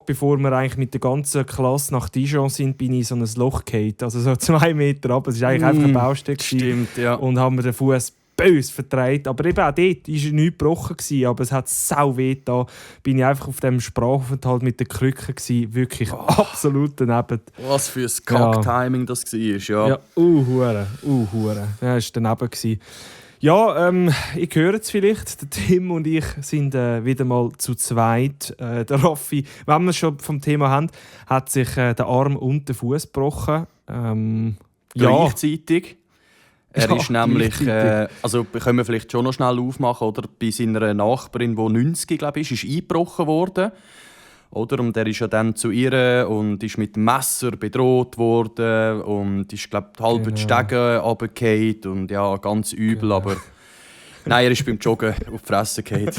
bevor wir eigentlich mit der ganzen Klasse nach Dijon sind, bin ich in so ein Loch gefallen. Also so 2 Meter runter. Es war eigentlich einfach ein Baustück. Stimmt, ja. Und haben mir den Fuß böse verdreht. Aber eben auch dort war nichts gebrochen. Aber es hat sau weh da. Bin ich einfach auf dem Sprachaufenthalt mit den Krücken gewesen. Wirklich absolut daneben. Was für ein Kack-Timing das war, ja. Ja, hure. Ja, das war daneben gewesen. Ja, ich höre es vielleicht. Der Tim und ich sind wieder mal zu zweit. Der Raffi, wenn wir es schon vom Thema haben, hat sich der Arm und der Fuß gebrochen. Gleichzeitig. Er ist nämlich, also können wir vielleicht schon noch schnell aufmachen, oder? Bei seiner Nachbarin, die 90, glaube ich, ist eingebrochen worden. Oder? Und er ist ja dann zu ihr und ist mit dem Messer bedroht worden und ist, glaube ich, halb die Stege runtergefallen und ja, ganz übel, Genau. aber... Nein, er ist beim Joggen auf die Fresse gefallen.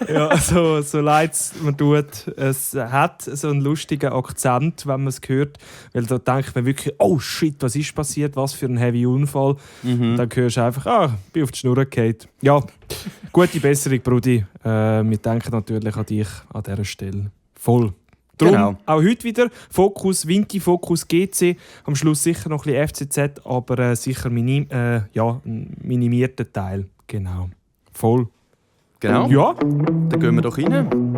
Ja, so leid es mir tut. Es hat so einen lustigen Akzent, wenn man es hört. Weil da denkt man wirklich, oh shit, was ist passiert? Was für ein heavy Unfall. Und dann hörst du einfach, bin auf die Schnur gefallen. Ja, gute Besserung, Brudi. Wir denken natürlich an dich an dieser Stelle. Voll. Darum Genau. auch heute wieder Fokus Vinti, Fokus GC. Am Schluss sicher noch ein bisschen FCZ, aber sicher ein minimierter Teil. Genau. Voll. Genau. Ja. Dann gehen wir doch rein.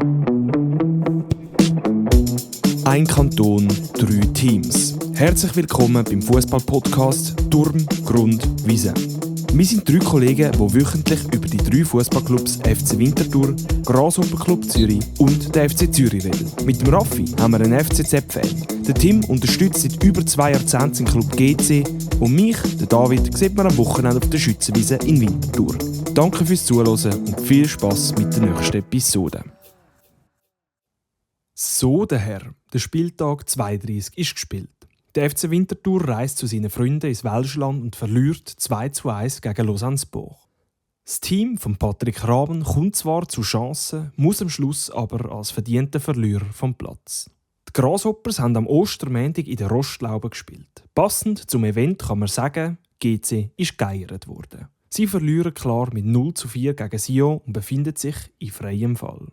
Ein Kanton, 3 Teams. Herzlich willkommen beim Fußball-Podcast Turm, Grund, Wiese. Wir sind 3 Kollegen, die wöchentlich über die 3 Fußballclubs FC Winterthur, Grasshopper-Club Zürich und der FC Zürich reden. Mit dem Raffi haben wir einen FCZ-Fan. Der Tim unterstützt seit über 2 Jahrzehnten den Club GC und mich, der David, sieht man am Wochenende auf der Schützenwiese in Winterthur. Danke fürs Zuhören und viel Spass mit der nächsten Episode. So, der Herr. Der Spieltag 32 ist gespielt. Der FC Winterthur reist zu seinen Freunden ins Welschland und verliert 2:1 gegen Lausanne-Sport. Das Team von Patrick Raben kommt zwar zu Chancen, muss am Schluss aber als verdienter Verlierer vom Platz. Die Grasshoppers haben am Ostermontag in der Rostlaube gespielt. Passend zum Event kann man sagen, GC ist geeiert worden. Sie verlieren klar mit 0:4 gegen Sion und befinden sich in freiem Fall.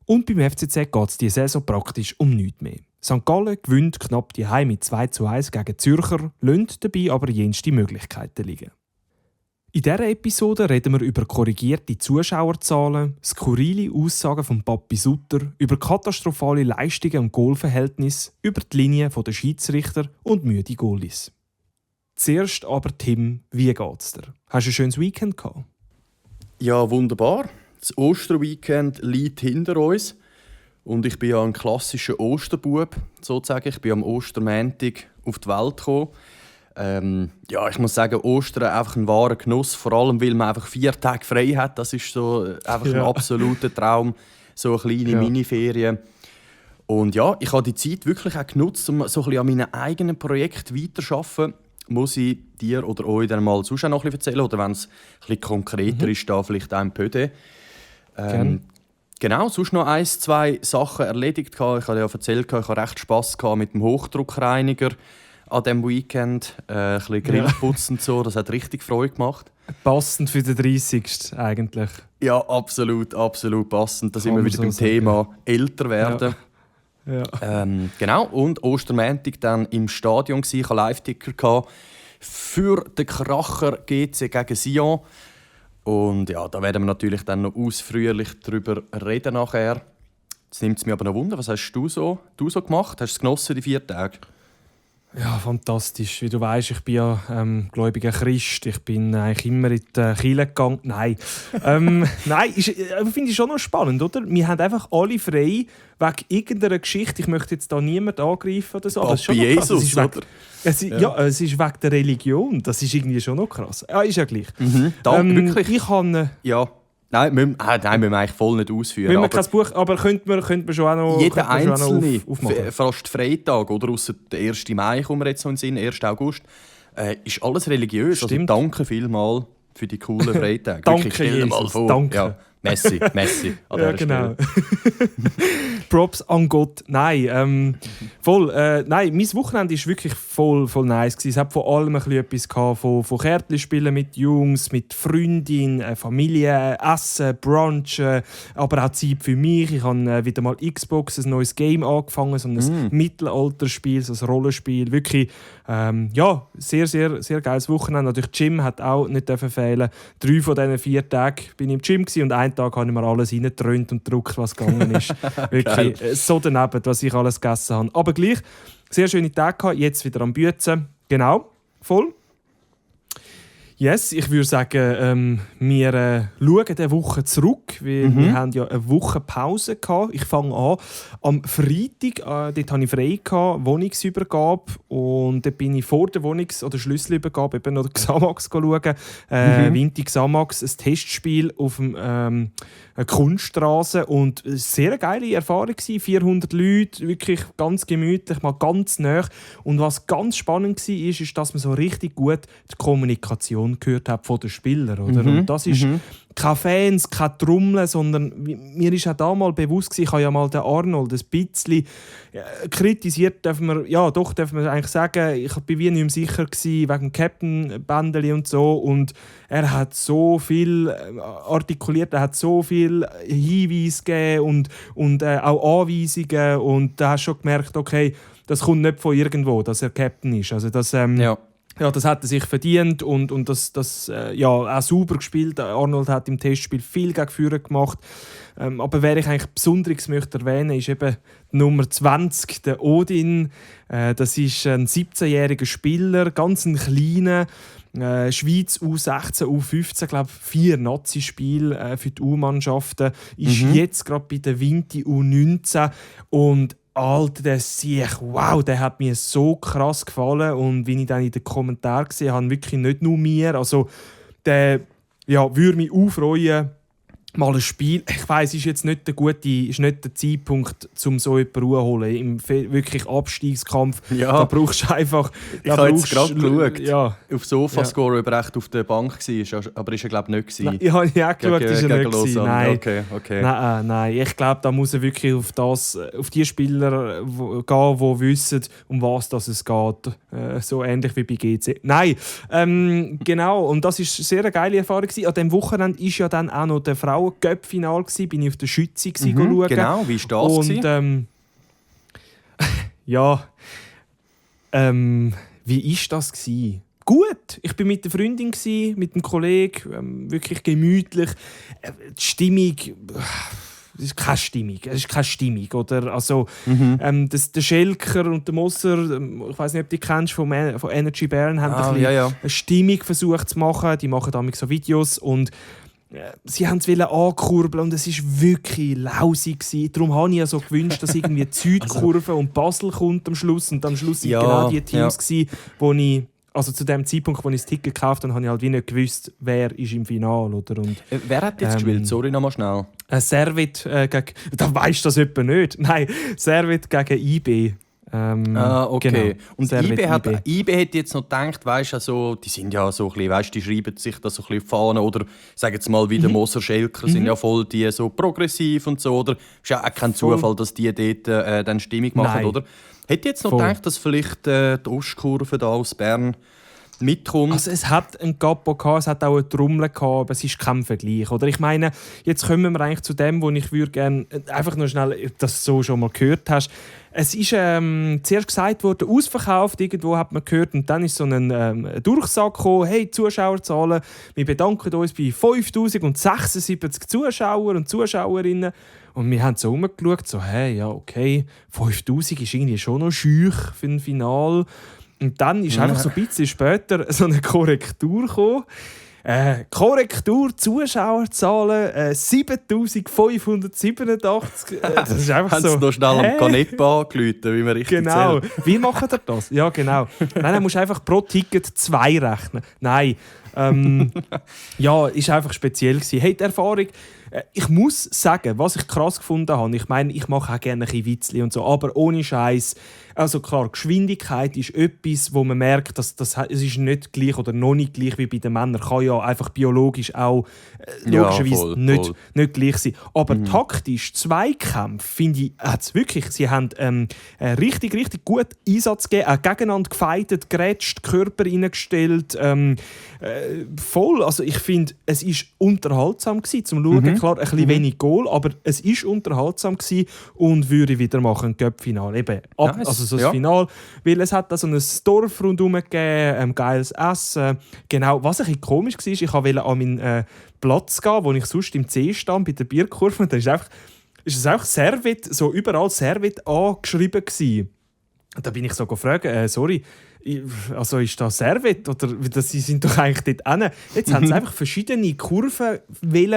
Und beim FCZ geht es diese Saison praktisch um nichts mehr. St. Gallen gewinnt knapp die Heim mit 2:1 gegen Zürcher, lässt dabei aber jenste Möglichkeiten liegen. In dieser Episode reden wir über korrigierte Zuschauerzahlen, skurrile Aussagen von Papi Sutter, über katastrophale Leistungen und Goalverhältnisse, über die Linie der Schiedsrichter und müde Goalies. Zuerst aber Tim, wie geht's dir? Hast du ein schönes Weekend gehabt? Ja, wunderbar. Das Osterweekend liegt hinter uns. Und ich bin ja ein klassischer Osterbub, sozusagen. Ich bin am Ostermontag auf die Welt gekommen. Ich muss sagen, Ostern einfach ein wahrer Genuss. Vor allem, weil man einfach 4 Tage frei hat. Das ist so einfach ein absoluter Traum. So eine kleine Miniferien. Und ja, ich habe die Zeit wirklich auch genutzt, um so ein bisschen an meinen eigenen Projekten weiterzuarbeiten. Muss ich dir oder euch dann mal sonst auch noch ein bisschen erzählen? Oder wenn es ein bisschen konkreter ist, da vielleicht auch ein Pöde. Genau, sonst noch 1, 2 Sachen erledigt. Ich habe ja erzählt, ich hatte recht Spass mit dem Hochdruckreiniger an diesem Weekend. Ein bisschen Grillputzen und so, das hat richtig Freude gemacht. Passend für den 30. eigentlich. Ja, absolut passend. Da sind wir wieder beim Thema älter werden. Ja. Genau, und Ostermontag dann im Stadion gsi. Ich hatte Live-Ticker für den Kracher GC gegen Sion. Und ja, da werden wir natürlich dann noch ausführlich darüber reden nachher. Jetzt nimmt es mich aber noch Wunder, was hast du so gemacht? Hast du es genossen, die 4 Tage? Ja, fantastisch. Wie du weißt, ich bin ja gläubiger Christ. Ich bin eigentlich immer in die Kirche gegangen. Nein. Finde ich schon noch spannend, oder? Wir haben einfach alle frei wegen irgendeiner Geschichte. Ich möchte jetzt da niemanden angreifen oder so. Papi ist schon Jesus, oder? Es ist wegen der Religion. Das ist irgendwie schon noch krass. Ja, ist ja gleich. Wirklich? Ich kann... Ja. Nein, müssen wir eigentlich voll nicht ausführen. Wir kein Buch, aber könnte man schon auch noch jeder einzelne, aufmachen. fast Freitag, oder ausser der 1. Mai, kommen wir jetzt noch in den Sinn, 1. August, ist alles religiös. Stimmt. Also danke vielmals für die coolen Freitage. Danke, stell dir mal Jesus, vor. danke. Ja, Messi. Ja, genau. Props an Gott. Nein, nein, mein Wochenende war wirklich voll nice gewesen. Es hat von allem etwas gehabt, von Kärtchen-Spielen mit Jungs, mit Freundin, Familie, Essen, Brunchen, aber auch Zeit für mich. Ich habe wieder mal Xbox, ein neues Game angefangen, so ein Mittelalterspiel, so ein Rollenspiel. Wirklich, sehr, sehr, sehr geiles Wochenende. Natürlich, Gym hat auch nicht fehlen. 3 von diesen 4 Tagen bin ich im Gym gewesen und einen Tag habe ich mir alles reingedröhnt und gedruckt, was gegangen ist. Wirklich so daneben, was ich alles gegessen habe. Aber gleich, sehr schöne Tage gehabt, jetzt wieder am Büetzen. Genau, voll. Yes, ich würde sagen, wir schauen diese Woche zurück. Wir haben ja eine Woche Pause gehabt. Ich fange an am Freitag. Dort hatte ich frei, Wohnungsübergabe. Und dort bin ich vor der oder Schlüsselübergabe eben noch Xamax schauen. Vinti Xamax, ein Testspiel auf dem Kunststraße. Und eine sehr geile Erfahrung gewesen. 400 Leute, wirklich ganz gemütlich, mal ganz nah. Und was ganz spannend war, ist, dass man so richtig gut die Kommunikation gehört habe von den Spielern. Oder? Und das ist keine Fans, keine Trommeln, sondern mir ist auch damals bewusst gewesen, ich habe ja mal den Arnold ein bisschen kritisiert, darf man eigentlich sagen, ich war wie nicht mehr sicher gewesen, wegen Captain-Bändeli und so, und er hat so viel artikuliert, er hat so viel Hinweise gegeben und auch Anweisungen, und da hast du schon gemerkt, okay, das kommt nicht von irgendwo, dass er Captain ist. Also das, das hat er sich verdient und das auch sauber gespielt. Arnold hat im Testspiel viel gegen Führer gemacht. Aber wer ich eigentlich besonders möchte erwähnen, ist eben Nummer 20, der Odin. Das ist ein 17-jähriger Spieler, ganz ein kleiner. Schweiz U16, U15, glaube 4 Nazi-Spiele für die U-Mannschaften. Ist jetzt gerade bei der Vinti U19 und Alter, der Sieg, wow, der hat mir so krass gefallen. Und wie ich dann in den Kommentaren gesehen habe, wirklich nicht nur mir. Also, der würde mich auch freuen, mal ein Spiel. Ich weiss, ist jetzt nicht der Zeitpunkt, um so jemanden zu holen. Im wirklich Abstiegskampf. Ja. Da brauchst du einfach. Ich habe jetzt gerade geschaut. Ja. Auf Sofascore, ob er echt auf der Bank war. Aber ist er, glaube ich, nicht. Nein, ich habe auch geschaut, ist er nicht. Nein. Okay. Nein. Ich glaube, da muss er wirklich auf die Spieler gehen, die wissen, um was es geht. So ähnlich wie bei GC. Nein, genau. Und das war eine sehr geile Erfahrung. An diesem Wochenende war ja dann auch noch der Frauen-Cup-Final, bin ich auf der Schütze schauen. Genau, wie war das? Und, wie war das? Gut, ich war mit der Freundin, mit dem Kollegen, wirklich gemütlich. Die Stimmung... Es ist keine Stimmung. Oder? Also, der Schelker und der Moser, ich weiß nicht, ob du die kennst, von Energy Bern, haben eine Stimmung versucht zu machen. Die machen damit so Videos und sie wollten es ankurbeln und es war wirklich lausig gewesen. Darum habe ich ja so gewünscht, dass irgendwie die Südkurve und Basel kommt am Schluss. Und am Schluss waren genau die Teams gewesen, wo ich... Also zu dem Zeitpunkt, als ich das Ticket gekauft habe, habe ich halt wie nicht gewusst, wer ist im Finale. Oder? Und, wer hat jetzt gespielt? Sorry, nochmal schnell. Servet gegen... Da weisst du das etwa nicht. Nein, Servet gegen IB. Okay. Genau. Und IB hat jetzt noch gedacht, weißt, also, die sind ja so ein bisschen, weißt, die schreiben sich da so ein bisschen Fahnen oder sagen jetzt mal wie der Moser Schelker, sind ja voll die so progressiv und so, oder? Ist ja auch kein Zufall, dass die dort dann Stimmung machen. Nein. Oder? Hätte jetzt noch gedacht, dass vielleicht die Ostkurve da aus Bern mitkommt? Also es hat einen Capo gehabt, es hat auch eine Trommel gehabt, aber es ist kein Vergleich. Oder ich meine, jetzt kommen wir eigentlich zu dem, wo ich gerne einfach noch schnell, dass du so schon mal gehört hast. Es ist zuerst gesagt worden, ausverkauft, irgendwo hat man gehört, und dann ist so ein Durchsage gekommen, hey, Zuschauerzahlen, wir bedanken uns bei 5076 Zuschauer und Zuschauerinnen. Und wir haben so rumgeschaut, so, hey, ja, okay, 5000 ist irgendwie schon noch schüch für ein Finale. Und dann ist einfach so ein bisschen später so eine Korrektur gekommen. Korrektur, Zuschauerzahlen 7587. Das ist einfach haben so. Haben sie noch schnell am Canepa angerufen, wie man richtig Genau. zählt. Wie macht ihr das? Ja, genau. Nein, musst einfach pro Ticket 2 rechnen. Nein. Ja, ist einfach speziell gewesen. Hey, die Erfahrung, Ich muss sagen, was ich krass gefunden habe, ich meine, ich mache auch gerne ein bisschen Witzli und so, aber ohne Scheiß. Also klar, Geschwindigkeit ist etwas, wo man merkt, dass es ist nicht gleich oder noch nicht gleich wie bei den Männern. Kann ja einfach biologisch auch logischerweise nicht gleich sein. Aber taktisch, Zweikämpfe, finde ich, hat's wirklich, sie haben richtig, richtig gut Einsatz gegeben, auch gegeneinander gefightet, gerätscht, Körper reingestellt, voll. Also ich finde, es war unterhaltsam gewesen, zum Schauen. Klar, ein bisschen wenig Goal, aber es war unterhaltsam gewesen und würde wieder machen, Cup-Finale. Eben, Nice. also so das Finale, weil es hat da so ein Dorf rundherum gegeben, geiles Essen. Genau, was ein bisschen komisch war, ich wollte an meinen Platz gehen, wo ich sonst im C stand, bei der Bierkurve, und da ist es einfach Servet, so überall Servet angeschrieben gewesen. Da bin ich so gefragt, sorry, also ist das Servet oder sie sind doch eigentlich dort hin. Jetzt haben sie einfach verschiedene Kurven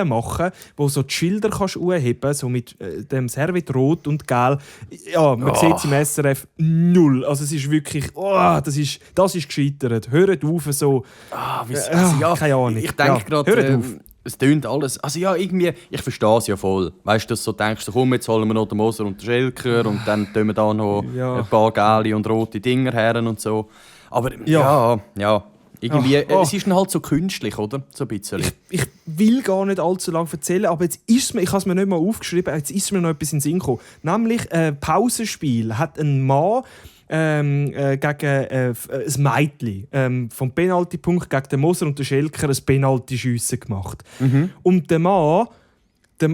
machen, wo so die Schilder kannst anheben, so mit dem Servet rot und gelb. Ja, man sieht es im SRF null. Also es ist wirklich, das ist gescheitert. Hört auf so. Keine Ahnung. Ich denke gerade, es tönt alles. Also ja, irgendwie, ich verstehe es ja voll. Weißt du, dass du so denkst, so, komm, jetzt holen wir noch den Moser und den Schelker und dann tun wir da noch ein paar gelbe und rote Dinger her und so. Aber ja irgendwie, es ist dann halt so künstlich, oder? So ein bisschen. Ich will gar nicht allzu lange erzählen, aber jetzt ist mir, ich habe es mir nicht mal aufgeschrieben, jetzt ist mir noch etwas in den Sinn gekommen. Nämlich ein Pausenspiel hat ein Mann gegen ein Mädchen vom Penaltypunkt gegen den Moser und den Schelker ein Penalty-Schiessen gemacht. Und der Mann,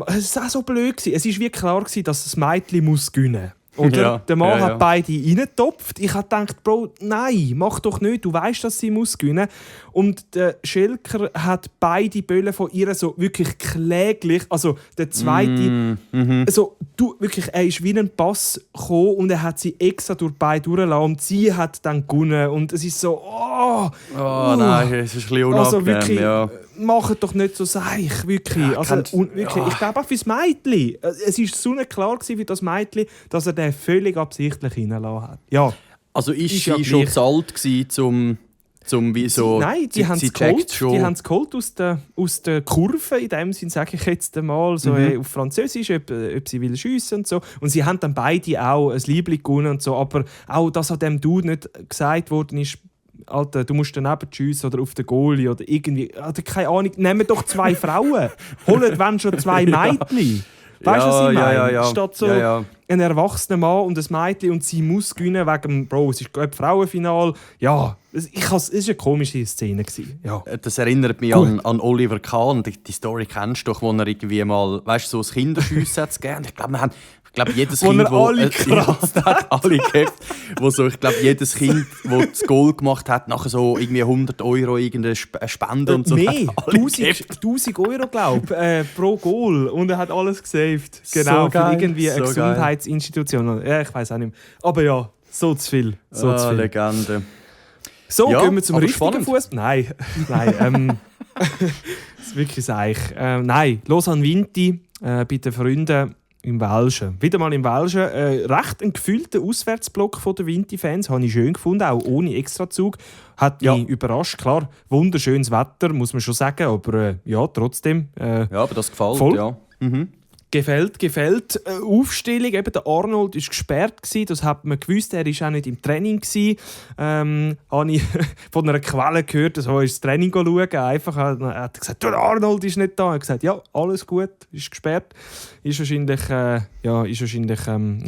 es war auch so blöd, es war wie klar, dass das Mädchen muss gewinnen muss. Oder? Der Mann hat beide reingetopft. Ich habe gedacht, Bro, nein, mach doch nicht. Du weißt, dass sie muss gewinnen. Und der Schelker hat beide Böllen von ihr so wirklich kläglich, also der zweite, also wirklich, er ist wie ein Pass gekommen und er hat sie extra durch beide durchgelassen und sie hat dann gewonnen. Und es ist so, nein, es ist ein bisschen unangenehm, also wirklich, macht doch nicht so seich, wirklich. Ja, also, wirklich ich glaube auch fürs Mädchen. Es war so klar für das Mädchen, dass er den völlig absichtlich reingelassen hat. Ja. Also ist sie schon zu alt gewesen, zum wie so... Nein, die haben es geholt aus der Kurve, in dem Sinn, sage ich jetzt einmal, so auf Französisch, ob sie will schiessen und so. Und sie haben dann beide auch ein Liebling gewonnen und so, aber auch, dass an dem Dude nicht gesagt worden ist, Alter, du musst daneben schiessen oder auf den Goalie oder irgendwie, Alter, keine Ahnung, nehmen doch 2 Frauen, holen wenn schon 2 Mädchen. Weißt du, was ich meine? Ja. Statt so ein erwachsener Mann und ein Mädchen und sie muss gewinnen wegen Bro, es ist ein Frauenfinal. Ja, es war eine komische Szene. Ja. Das erinnert mich an Oliver Kahn. Die Story kennst du doch, wo er irgendwie mal, weißt du, so ein Kinderschiessen hat gegeben. Ich glaube, jedes Kind, alle gehabt, wo so, ich glaube, jedes Kind, das das Goal gemacht hat, nachher so irgendwie 100 € irgendeine Spende und so. Mehr, 1000 €, glaube ich, pro Goal. Und er hat alles gesaved. Genau, so für irgendwie eine Gesundheitsinstitution. Ja, ich weiß auch nicht mehr. Aber ja, so zu viel. So zu viel. Legende. So, gehen wir zum richtigen Fußball. Nein. Das ist wirklich seich. Nein, Lausanne Vinti bei den Freunden im Welschen. Wieder mal im Welschen. Recht ein gefühlter Auswärtsblock der Vinti-Fans. Habe ich schön gefunden, auch ohne Extrazug. Hat mich überrascht. Klar, wunderschönes Wetter, muss man schon sagen. Aber trotzdem. Aber das gefällt, voll. ja. Gefällt. Aufstellung, eben der Arnold war gesperrt, das hat man gewusst, er war auch nicht im Training. Habe ich von einer Quelle gehört, so ist das Training schauen. Einfach hat gesagt, der Arnold ist nicht da. Er hat gesagt, ja, alles gut, ist gesperrt. Ist wahrscheinlich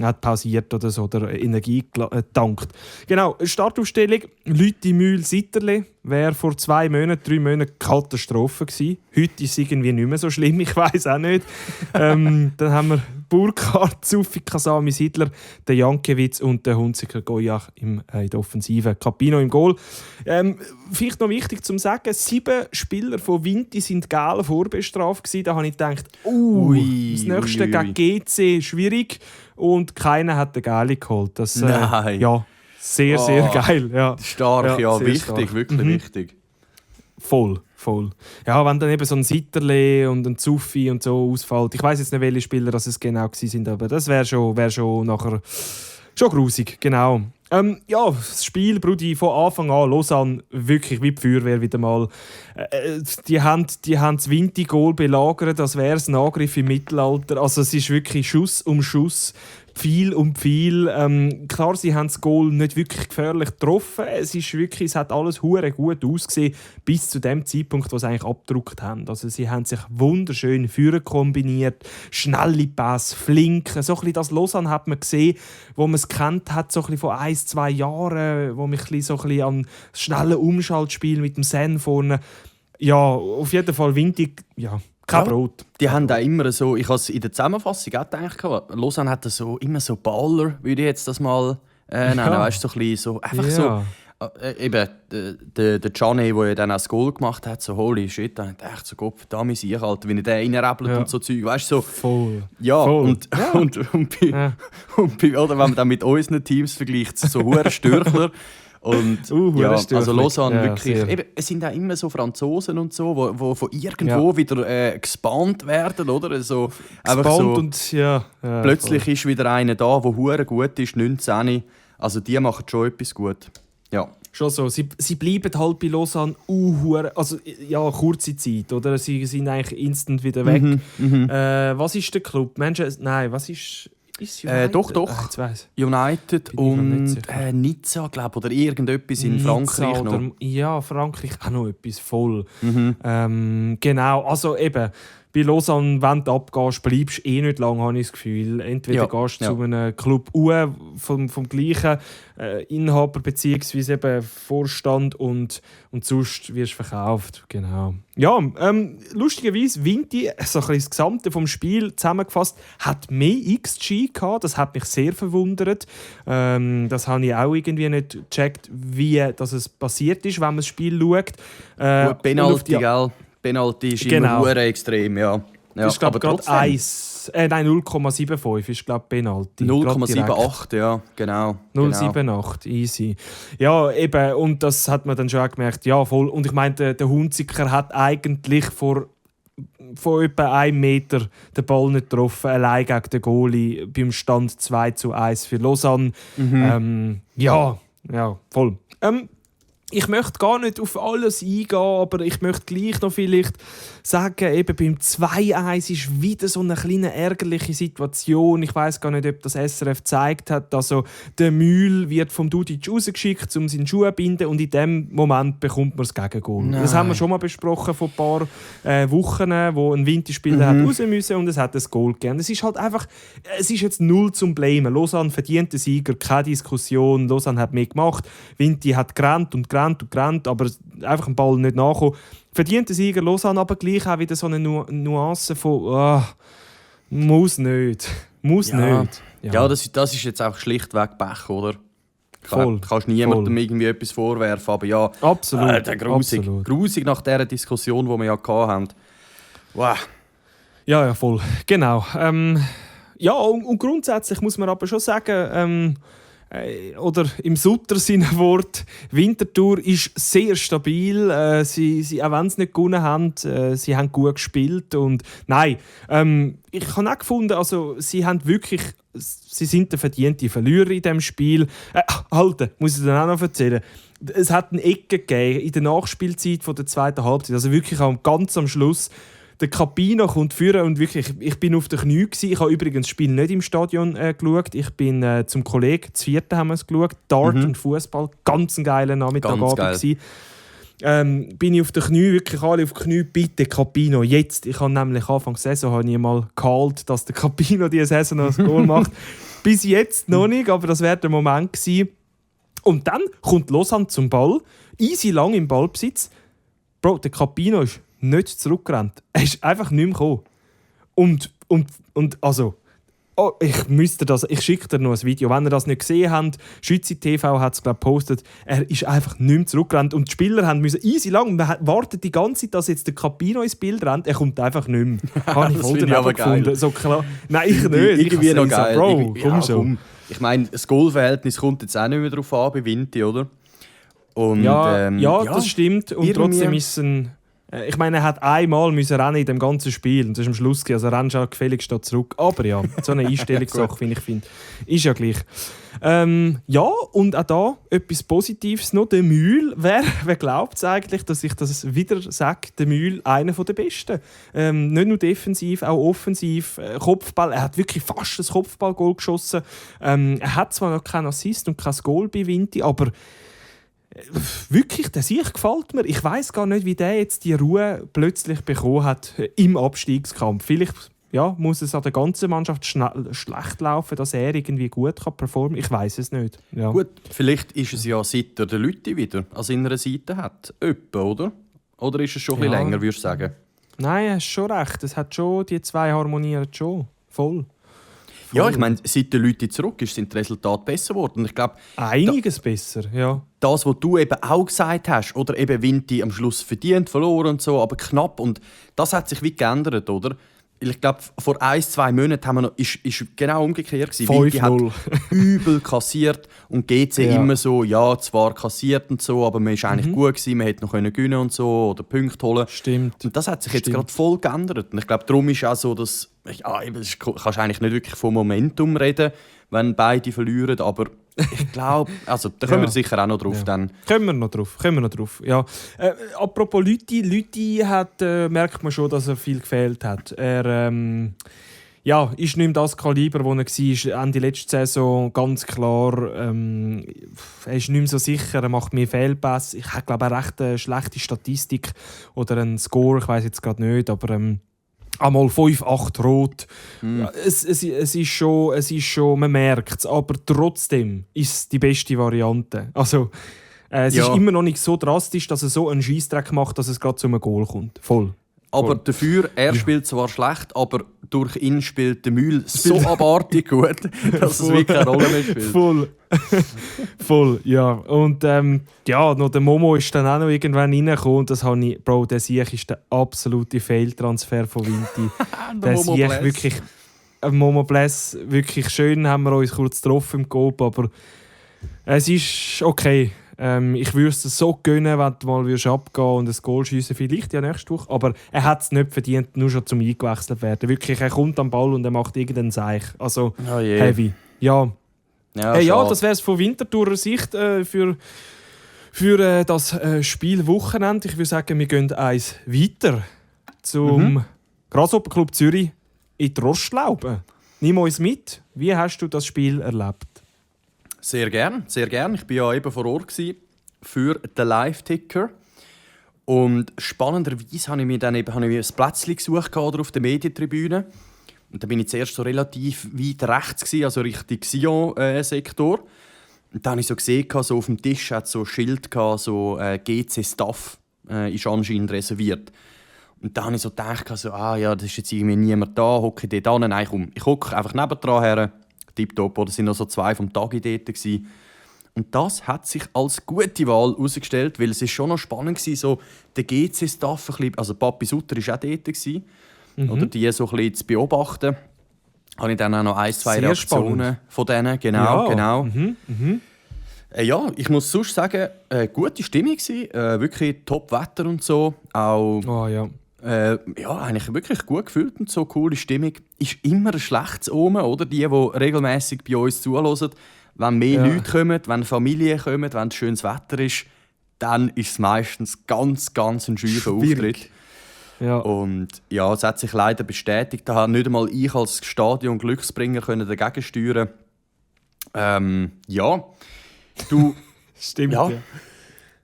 hat pausiert oder so, oder Energie getankt. Genau, Startaufstellung, Lüthi, Mühl, Sitterle. Wäre vor 2 Monaten, 3 Monaten Katastrophe gewesen. Heute ist es irgendwie nicht mehr so schlimm, ich weiß auch nicht. Dann haben wir Burkhardt, Zuffi, Kasami, Sidler, den Jankiewicz und den Hunziker Gojach in der Offensive. Capino im Goal. Vielleicht noch wichtig zu sagen, 7 Spieler von Vinti sind gelb vorbestraft gewesen. Da habe ich gedacht, das nächste gegen GC schwierig und keiner hat den Gelb geholt. Das, Nein. Sehr, sehr geil. Ja. Stark, wichtig, stark. Wirklich wichtig. Voll. Ja, wenn dann eben so ein Sitterle und ein Zuffi und so ausfällt. Ich weiß jetzt nicht, welche Spieler das es genau waren, aber das wäre schon nachher schon grusig, genau. Ja, das Spiel, Brudi, von Anfang an, Lausanne, wirklich wie die Feuerwehr wieder mal. Die haben das Vinti-Goal belagert, als wäre es ein Angriff im Mittelalter. Also es ist wirklich Schuss um Schuss, Pfeil um Pfeil. Klar, sie haben das Goal nicht wirklich gefährlich getroffen. Es hat alles hure gut ausgesehen, bis zu dem Zeitpunkt, wo sie eigentlich abgedruckt haben. Also sie haben sich wunderschön Führer kombiniert, schnelle Pässe, Flinken. So ein bisschen das Lausanne hat man gesehen, wo man es kennt hat, so ein bisschen vor 1-2 Jahren, wo mich so ein bisschen an das schnelle Umschaltspiel mit dem Sen vorne. Ja, auf jeden Fall windig, ja. Kein Brot. Die haben auch immer so, ich habe es in der Zusammenfassung auch gedacht, Lausanne hat so, immer so Baller, würde ich jetzt das mal nennen. Weißt du, so ein bisschen so, einfach so. Eben, der Gianni, der ja dann auch das Goal gemacht hat, so holy shit, da dachte ich so, Gott, verdammt, ich halt, wenn er den reinrabbelt und so Zeug, weißt du, so. Voll. Ja, voll. Und oder wenn man dann mit unseren Teams vergleicht, so hure Störchler. Und also Lausanne wirklich. Eben, es sind auch immer so Franzosen und so, wo von irgendwo wieder gespannt werden, oder? Also, einfach so, und plötzlich voll. ist wieder einer da, der hure gut ist, 19. Also die machen schon etwas gut. Ja. Schon so. Sie bleiben halt bei Lausanne also ja, kurze Zeit, oder? Sie sind eigentlich instant wieder weg. Was ist der Club? Nein, was ist United? Doch. United und Nizza, glaube ich, oder irgendetwas in Frankreich noch. Ja, Frankreich auch noch etwas voll. Genau, also eben, bei Lausanne, wenn du abgehst, bleibst du nicht lange, habe ich das Gefühl. Entweder gehst du zu einem Club vom gleichen Inhaber bzw. eben Vorstand und sonst wirst du verkauft. Genau. Ja, lustigerweise, Vinti, so ein bisschen das Gesamte vom Spiel zusammengefasst, hat mehr XG gehabt. Das hat mich sehr verwundert. Das habe ich auch irgendwie nicht gecheckt, wie das passiert ist, wenn man das Spiel schaut. Penalty, gell? Penalty ist immer hure extrem, ja. Ich glaube gerade 0,75 ist glaube Penalty. 0,78, ja, genau. 0,78, easy. Ja, eben, und das hat man dann schon auch gemerkt, ja, voll. Und ich meine, der Hunziker hat eigentlich von etwa 1 Meter den Ball nicht getroffen, allein gegen den Goalie beim Stand 2:1 für Lausanne. Ja, voll. Ich möchte gar nicht auf alles eingehen, aber ich möchte gleich noch vielleicht sagen, eben beim 2:1 ist wieder so eine kleine ärgerliche Situation. Ich weiß gar nicht, ob das SRF gezeigt hat. Also der Mühl wird vom Dudic rausgeschickt, um seinen Schuh zu binden, und in dem Moment bekommt man das Gegengoal. Das haben wir schon mal besprochen vor ein paar Wochen, wo ein Winterspieler hat raus müssen und es hat ein Goal gegeben. Es ist halt einfach, es ist jetzt null zum Blamen. Lausanne verdient den Sieger, keine Diskussion. Lausanne hat mehr gemacht. Vinti hat gerannt, aber einfach den Ball nicht nachkommen. Verdient der Sieger Lausanne, aber gleich auch wieder so eine Nuance von muss nicht. Ja, das ist jetzt auch schlichtweg Pech, oder? Voll. Du kannst niemandem irgendwie etwas vorwerfen, aber ja, absolut. Grusig nach dieser Diskussion, die wir ja hatten. Wow. Ja, voll. Genau. Ja, und grundsätzlich muss man aber schon sagen, oder im Sutter seine Wort, Winterthur ist sehr stabil. Sie, auch wenn sie nicht gewonnen haben, sie haben gut gespielt. Und nein, ich habe auch gefunden, also, sie sind der verdiente Verlierer in diesem Spiel. Muss ich dann auch noch erzählen. Es hat eine Ecke gegeben in der Nachspielzeit von der zweiten Halbzeit, also wirklich ganz am Schluss. Der Capino kommt führen und wirklich, ich bin auf den Knien gewesen. Ich habe übrigens das Spiel nicht im Stadion geschaut. Ich bin zum Kollegen, das 4. haben wir es geschaut. Dart und Fußball, ganz ein geiler Nachmittagabend gewesen. Bin ich auf den Knien, wirklich alle auf den Knien, bitte Capino, jetzt. Ich habe nämlich Anfang der Saison habe ich mal gehalten, dass der Capino diese Saison noch ein Goal macht. Bis jetzt noch nicht, aber das wäre der Moment gewesen. Und dann kommt Lausanne zum Ball, easy lang im Ballbesitz. Bro, der Capino ist nicht zurückgerannt. Er ist einfach nicht mehr gekommen. Und also, ich schicke dir noch ein Video. Wenn ihr das nicht gesehen habt, Schützi TV hat es gepostet, er ist einfach nicht mehr zurückgerannt. Und die Spieler müssen easy lang, man wartet die ganze Zeit, dass jetzt der Capino ins Bild rennt, er kommt einfach nicht mehr. Habe ich voll daneben gefunden. So klar. Nein, ich nicht. Irgendwie noch geil. Bro, komm schon. Ich meine, das Goalverhältnis kommt jetzt auch nicht mehr drauf an bei Vinti, oder? Und, ja, das stimmt. Und trotzdem ist es ein Ich meine, er hat einmal müssen rennen in dem ganzen Spiel und das ist am Schluss gewesen. Also rennst du gefälligst da zurück. Aber ja, so eine Einstellungssache, wie ich finde, ist ja gleich. Ja, und auch da etwas Positives noch, der Mühl. Wer glaubt es eigentlich, dass ich das wieder sage, der Mühl einer der Besten. Nicht nur defensiv, auch offensiv. Kopfball, er hat wirklich fast ein Kopfballgoal geschossen. Er hat zwar noch keinen Assist und kein Goal bei Vinti, aber wirklich, der Sieg gefällt mir. Ich weiß gar nicht, wie der jetzt die Ruhe plötzlich bekommen hat im Abstiegskampf. Vielleicht muss es an der ganzen Mannschaft schlecht laufen, dass er irgendwie gut performen kann. Ich weiß es nicht. Ja. Gut, vielleicht ist es ja seit er den Leute wieder an seiner Seite hat. Öppe, oder? Oder ist es schon ein bisschen länger, würdest du sagen? Nein, hast schon recht. Es hat schon, die zwei harmonieren schon. Voll. Ja, ich meine, seit die Leute zurück sind die Resultate besser geworden. Ich glaube, einiges besser, ja. Das, was du eben auch gesagt hast, oder eben Vinti am Schluss verdient, verloren und so, aber knapp. Und das hat sich wie geändert, oder? Ich glaube, vor 1-2 Monaten haben wir noch, ist genau umgekehrt gewesen. Vinti hat übel kassiert und GC immer so, ja, zwar kassiert und so, aber man ist eigentlich gut gewesen, man hätte noch gewinnen und so oder Punkte holen. Stimmt. Und das hat sich jetzt gerade voll geändert. Und ich glaube, darum ist auch so, dass kannst eigentlich nicht wirklich vom Momentum reden, wenn beide verlieren, aber ich glaube, also da kommen wir sicher auch noch drauf. Dann. Kommen wir noch drauf. Ja. Apropos Lüthi hat, merkt man schon, dass er viel gefehlt hat. Er ist nicht mehr das Kaliber, das er war Ende letzte Saison, ganz klar. Er ist nicht mehr so sicher, er macht mehr Fehlpässe. Ich habe, glaube ich, eine recht schlechte Statistik oder einen Score, ich weiß jetzt gerade nicht, aber einmal 5-8 rot. Ja, es ist schon, man merkt es, aber trotzdem ist es die beste Variante. Also, es ist immer noch nicht so drastisch, dass er so einen Scheissdreck macht, dass es gerade zu einem Goal kommt. Voll. Aber dafür, er spielt zwar schlecht, aber durch ihn spielt der Mühl so abartig gut, dass es wirklich keine Rolle mehr spielt. Voll, ja. Und noch der Momo ist dann auch noch irgendwann reingekommen und das habe ich, Bro, der Sieg ist der absolute Fehltransfer von Vinti. Der Sieg wirklich, Momo Bless, wirklich schön, haben wir uns kurz getroffen im Coop, aber es ist okay. Ich würde es so gönnen, wenn du mal abgehen und ein Goal schiessen, vielleicht ja nächste Woche. Aber er hat es nicht verdient, nur schon zum eingewechselt werden. Wirklich, er kommt am Ball und er macht irgendeinen Seich. Also heavy. Ja, das wäre es von Winterthurer Sicht für das Spielwochenende. Ich würde sagen, wir gehen eins weiter zum Grasshopper-Club Zürich in die Rostlaube. Nimm uns mit. Wie hast du das Spiel erlebt? Sehr gern, sehr gern. Ich war ja eben vor Ort für den Live-Ticker. Und spannenderweise habe ich mir ein Plätzchen gesucht auf der Medientribüne. Und dann bin ich zuerst so relativ weit rechts, also Richtung Sion-Sektor. Und dann habe ich so gesehen, so auf dem Tisch hat so ein Schild, so GC-Staff ist anscheinend reserviert. Und dann habe ich so gedacht, das ist jetzt irgendwie niemand da, hocke ich dort an. Nein, komm, ich hocke einfach nebendran her. Tipptopp, oder sind noch so 2 vom Tagi dort gewesen. Und das hat sich als gute Wahl herausgestellt, weil es ist schon noch spannend war, so der GC-Staff, also Papi Sutter war auch dort gewesen, oder die so ein bisschen zu beobachten. Habe ich dann auch noch 1-2 Sehr Reaktionen spannend. Von denen, genau. Ja, ich muss sonst sagen, gute Stimmung gewesen, wirklich Top-Wetter und so, auch eigentlich wirklich gut gefühlt und so, coole Stimmung. Ist immer ein schlechtes Omen, oder? Die regelmäßig bei uns zuhören. Wenn mehr Leute kommen, wenn Familien kommen, wenn es schönes Wetter ist, dann ist es meistens ganz ein scheuer Auftritt. Ja. Und ja, es hat sich leider bestätigt. Da hat nicht einmal ich als Stadion-Glücksbringer dagegen steuern. Du... Stimmt, ja.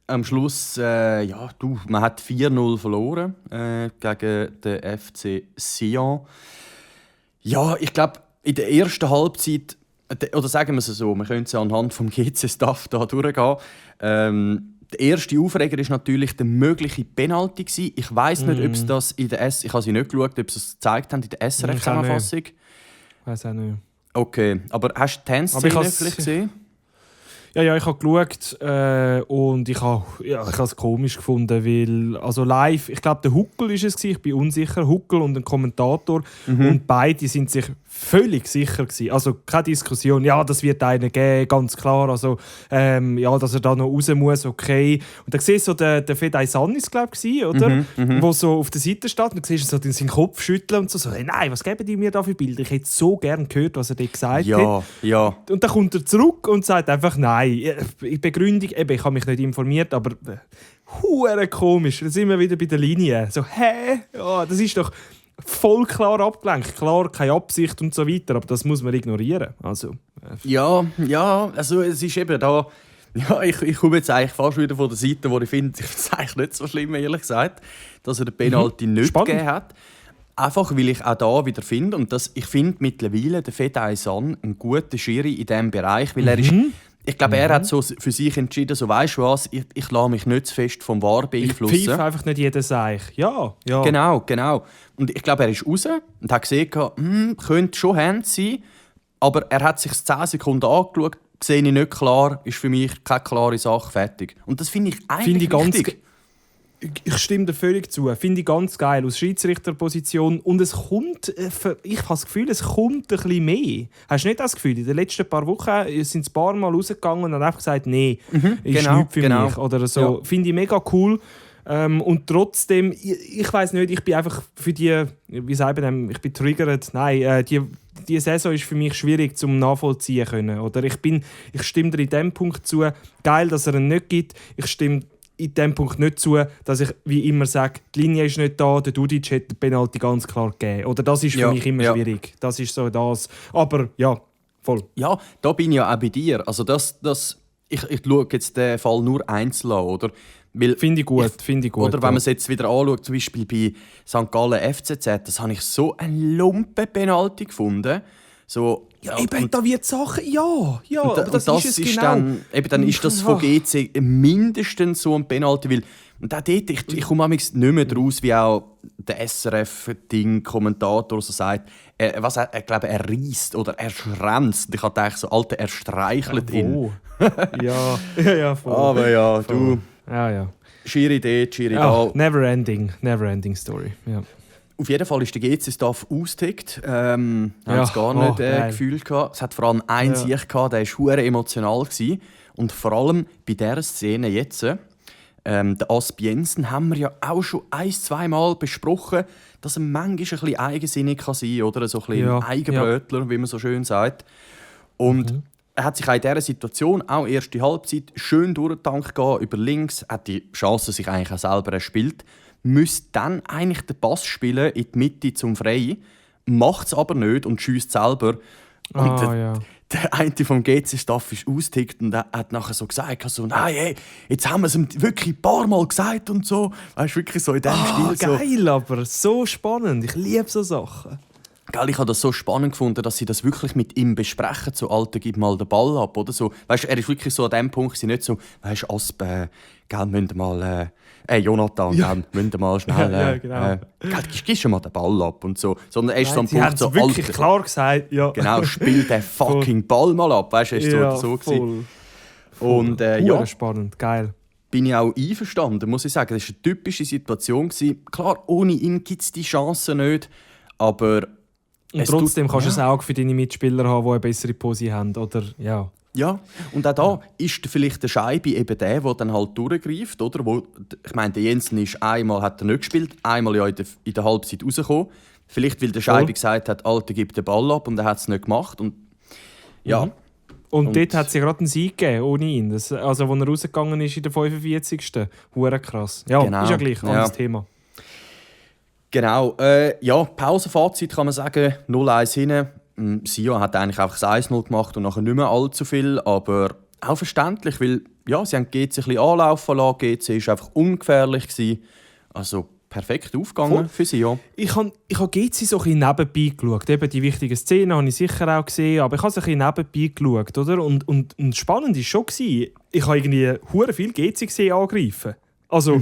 Am Schluss, man hat 4-0 verloren gegen den FC Sion. Ja, ich glaube, in der ersten Halbzeit, oder sagen wir es so, wir können es ja anhand vom GC-Staff da durchgehen. Der erste Aufreger war natürlich der mögliche Penalty. Ich weiss nicht, ob es das in der ich habe sie nicht geschaut, ob sie es gezeigt haben in der SRF-Zusammenfassung. Ich weiß auch nicht. Okay, aber hast du die Tanzszene vielleicht gesehen? Ja, ich habe geschaut und ich habe es komisch gefunden, weil also live, ich glaube der Huckel war es, ich bin unsicher, Huckel und ein Kommentator und beide sind sich völlig sicher gewesen. Also keine Diskussion, ja, das wird einen geben, ganz klar. Also, ja, dass er da noch raus muss, okay. Und dann siehst du so, der Fedai Sannis, glaube ich, oder? Wo so auf der Seite steht. Und dann siehst du so seinen Kopf schütteln und so, hey, nein, was geben die mir da für Bilder? Ich hätte so gerne gehört, was er dort gesagt hat. Ja. Und dann kommt er zurück und sagt einfach, nein. Begründung, eben, ich habe mich nicht informiert, aber hure komisch. Dann sind wir wieder bei der Linie. So, hä? Ja, das ist doch voll klar abgelenkt. Klar, keine Absicht und so weiter, aber das muss man ignorieren. Also, Ja, also es ist eben da... Ja, ich komme jetzt eigentlich fast wieder von der Seite, wo ich finde, ich finde es eigentlich nicht so schlimm, ehrlich gesagt, dass er den Penalty nicht gegeben hat. Einfach, weil ich auch da wieder finde, und ich finde mittlerweile den Fedai San einen guten Schiri in diesem Bereich, weil er ist... Ich glaube, er hat so für sich entschieden, so, weisst du was, ich lasse mich nicht zu fest vom VAR beeinflussen. Ich pfeife einfach nicht jeden Seich. Ja. Genau. Und ich glaube, er ist raus und hat gesehen, könnte schon Hand sein, aber er hat sich 10 Sekunden angeschaut, sehe ich nicht klar, ist für mich keine klare Sache, fertig. Und das finde ich eigentlich wichtig. Ich stimme dir völlig zu. Finde ich ganz geil aus Schiedsrichterposition. Und es kommt, ich habe das Gefühl, es kommt ein bisschen mehr. Hast du nicht das Gefühl? In den letzten paar Wochen sind es ein paar Mal rausgegangen und haben einfach gesagt, nee, ist nichts für mich. Oder so. Ja. Finde ich mega cool. Und trotzdem, ich weiss nicht, ich bin einfach für die, wie sagt man, ich bin triggert. Nein, die Saison ist für mich schwierig zum nachvollziehen können. Oder ich stimme dir in dem Punkt zu. Geil, dass er ihn nicht gibt. Ich stimme in dem Punkt nicht zu, dass ich wie immer sage, die Linie ist nicht da, der Dudic hat den Penalty ganz klar gegeben. Oder das ist für mich immer schwierig. Das ist so das. Aber ja, voll. Ja, da bin ich ja auch bei dir. Also ich schaue jetzt den Fall nur einzeln an, oder? Finde ich gut. Oder wenn man es jetzt wieder anschaut, zum Beispiel bei St. Gallen FCZ, das habe ich so einen Lumpen-Penalty gefunden. So, ja, eben, da wird Sachen, ja, aber das ist es genau. Dann ist das von GC mindestens so ein Penalty, weil und auch dort, ich komme nicht mehr draus, wie auch der SRF-Kommentator so sagt, er glaube, er reisst oder er schränzt. Ich dachte so, Alter, er streichelt ihn. ja, voll. Aber ja, voll. Du. Ja. Schiri dort, Schiri da. Never ending story. Ja. Auf jeden Fall ist der GC-Staff ausgetickt. Haben es gar nicht gefühlt gehabt. Es hat vor allem einen Sieg gehabt, der war hure emotional gewesen. Und vor allem bei dieser Szene jetzt, den Asp Jensen, haben wir ja auch schon 1-2 Mal besprochen, dass er manchmal ein bisschen eigensinnig kann sein kann oder so ein bisschen Eigenbrötler, wie man so schön sagt. Und er hat sich auch in dieser Situation, auch erste Halbzeit, schön durch den Tank gehen, über links, hat die Chance sich eigentlich auch selber erspielt, müsste dann eigentlich den Pass spielen in die Mitte zum Frei, macht es aber nicht und schiesst selber. Und der eine vom GC-Staff ist ausgetickt und hat nachher so gesagt, so, nein, hey, jetzt haben wir es ihm wirklich ein paar Mal gesagt und so. Weißt du, wirklich so in diesem Stil. Geil, aber so spannend. Ich liebe so Sachen. Ich habe das so spannend gefunden, dass sie das wirklich mit ihm besprechen. So, Alter, gib mal den Ball ab. Oder so. Weißt, er ist wirklich so an dem Punkt, sie nicht so, weißt du, Asp, müsst mal, Jonathan, müsst mal schnell, genau. Gib schon mal den Ball ab und so. Sondern er ist so am Punkt so, wirklich Alter, klar gesagt, ja. Genau, spiel den fucking Ball mal ab. Weißt du, ist so voll. Und spannend, geil. Bin ich auch einverstanden, muss ich sagen. Das war eine typische Situation. Klar, ohne ihn gibt es die Chance nicht, aber... Und trotzdem kannst du ein Auge für deine Mitspieler haben, die eine bessere Pose haben, oder? Ja, und auch da ist vielleicht der Scheibe eben der dann halt durchgreift, oder? Ich meine, der Jensen ist einmal hat er nicht gespielt, einmal ja in der Halbzeit rausgekommen. Vielleicht, weil der Scheibe gesagt hat, Alter, gib den Ball ab, und er hat es nicht gemacht. Und, ja. Und dort hat es ja gerade einen Sieg gegeben, ohne ihn. Also, als er rausgegangen ist in der 45. Hure krass. Ja, genau. Ist ja gleich, anderes Thema. Genau. Pausenfazit kann man sagen, 0-1 hinten. Sion hat eigentlich einfach das 1-0 gemacht und nachher nicht mehr allzu viel, aber auch verständlich, weil sie haben GC ein bisschen anlaufen lassen. GC war einfach ungefährlich gewesen. Also perfekt aufgegangen für Sion. Ich habe GC so ein bisschen nebenbei geschaut. Eben die wichtigen Szenen habe ich sicher auch gesehen, aber ich habe es ein bisschen nebenbei geschaut. Oder? Und spannend war schon, ich habe irgendwie hure viel GC gesehen angreifen. Also...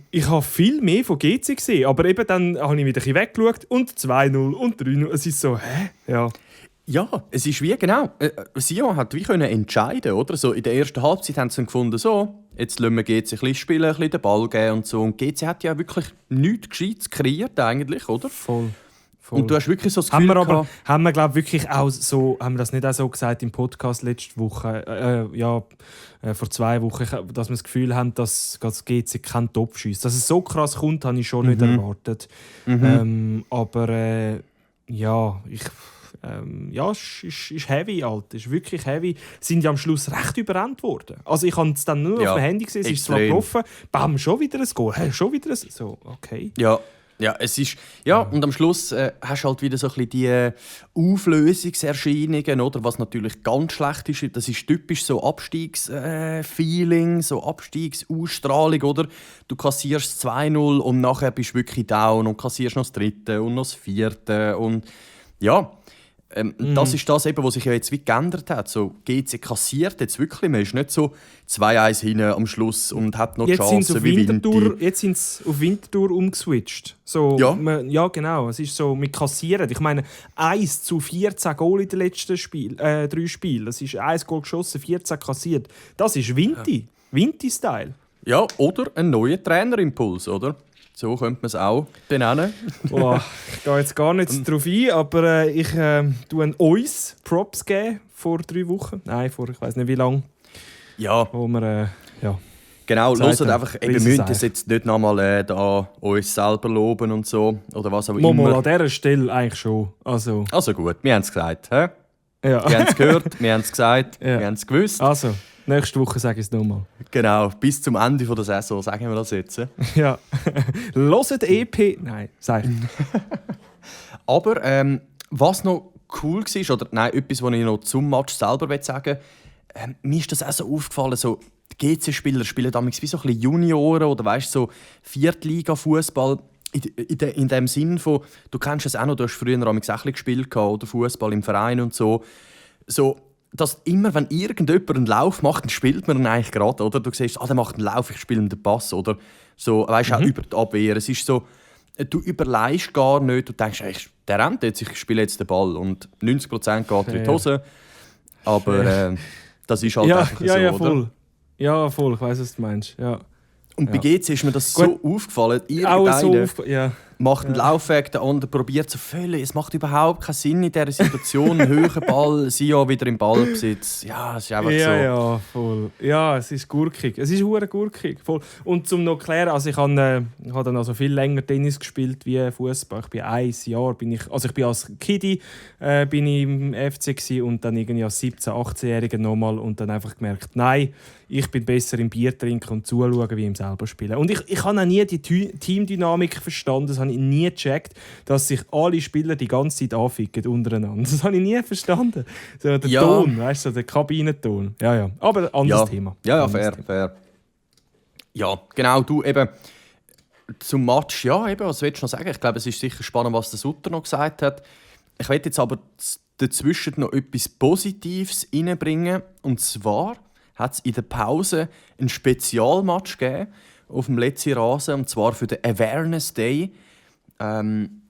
ich habe viel mehr von GC gesehen, aber eben dann habe ich wieder ein bisschen weggeschaut und 2-0 und 3-0. Es ist so, Ja, es ist wie, genau. Sion hat wie können entscheiden, oder? So, in der ersten Halbzeit haben sie dann gefunden, so, jetzt lassen wir GC ein bisschen spielen, ein bisschen den Ball geben und so. Und GC hat ja wirklich nichts Gescheites kreiert eigentlich, oder? Voll. voll. Und du hast wirklich so das Gefühl haben wir glaube wirklich auch so, haben wir das nicht auch so gesagt im Podcast letzte Woche, vor 2 Wochen, dass wir das Gefühl haben, dass GC kein Top schießt. Dass es so krass kommt, habe ich schon nicht erwartet. Es ist heavy, Alter. Es ist wirklich heavy. Sind ja am Schluss recht überrannt worden. Also ich habe es dann nur auf dem Handy gesehen, es ist zwar gelaufen, bam, schon wieder ein Goal, schon wieder ein... So, okay. Ja, es ist... Ja, und am Schluss hast du halt wieder so ein bisschen die Auflösungserscheinungen, oder? Was natürlich ganz schlecht ist, das ist typisch so Abstiegsfeeling, so Abstiegsausstrahlung, oder? Du kassierst 2-0 und nachher bist du wirklich down und kassierst noch das 3. und noch das 4. und... Ja, das ist das, eben, was sich ja jetzt wie geändert hat. So, GC kassiert jetzt wirklich. Man ist nicht so 2-1 hinten am Schluss und hat noch die Chance wie Winter. Jetzt sind sie auf Winterthur umgeswitcht. So, ja, genau. Es ist so, wir kassieren. Ich meine, 1-14 Goal in den letzten 3 Spielen. Das ist 1 Goal geschossen, 14 kassiert. Das ist Vinti. Vinti-Style. Ja, oder ein neuer Trainerimpuls, oder? So könnte man es auch benennen. Ich gehe jetzt gar nicht darauf ein, aber ich tue uns Props geben vor 3 Wochen. Nein, vor ich weiß nicht wie lange. Ja. Wo wir, genau, hört einfach, wir müssen das jetzt nicht nochmal da uns selber loben und so. Oder was auch immer. Mal an dieser Stelle eigentlich schon. Also gut, wir haben es gesagt. Hä? Ja. Wir haben es gehört, wir haben es gesagt, wir haben es gewusst. Also, nächste Woche sage ich es nochmal. Genau, bis zum Ende der Saison, sagen wir das jetzt. Ja. Hört EP. Nein, sag ich. Aber was noch cool war, oder nein, etwas, was ich noch zum Match selber sagen will, mir ist das auch so aufgefallen, so, die GC-Spieler spielen damals wie so ein bisschen Junioren oder weißt, so Viertliga-Fußball. In dem Sinn von, du kennst es auch noch, du hast früher auch ein bisschen gespielt oder Fußball im Verein und so. So, dass immer, wenn irgendjemand einen Lauf macht, dann spielt man ihn eigentlich gerade, oder? Du siehst, der macht einen Lauf, ich spiele den Pass, oder? So, weißt auch über die Abwehr. Es ist so, du überleist gar nicht, du denkst, der rennt jetzt, ich spiele jetzt den Ball und 90% geht in die Hose. Aber das ist halt einfach so, ja, oder? Voll. Ja, voll, ich weiss, was du meinst, ja. Und bei GC ist mir das so aufgefallen. Irgendeiner macht einen Laufweg, der andere probiert zu füllen. Es macht überhaupt keinen Sinn in dieser Situation. Ein höherer Ball, sie ja wieder im Ballbesitz. Ja, es ist einfach so. Ja, voll. Ja, es ist gurkig. Es ist hure gurkig. Voll. Und zum noch klären, also ich habe dann also viel länger Tennis gespielt wie Fußball. Ich bin 1 Jahr, ich bin als Kiddie bin ich im FC gewesen und dann irgendwie als 17-, 18-Jähriger nochmal und dann einfach gemerkt, nein, ich bin besser im Bier trinken und zuschauen, wie im selber spielen. Und ich habe auch nie die Teamdynamik verstanden. Das habe ich nie gecheckt, dass sich alle Spieler die ganze Zeit anficken untereinander. Das habe ich nie verstanden. So der Ton, weißt du, so der Kabinenton. Ja. Aber anderes Thema. Ja, fair. Ja, genau, du eben zum Match, was willst du noch sagen? Ich glaube, es ist sicher spannend, was der Sutter noch gesagt hat. Ich will jetzt aber dazwischen noch etwas Positives reinbringen. Und zwar hat es in der Pause ein Spezialmatch gegeben auf dem letzten Rasen, und zwar für den Awareness Day.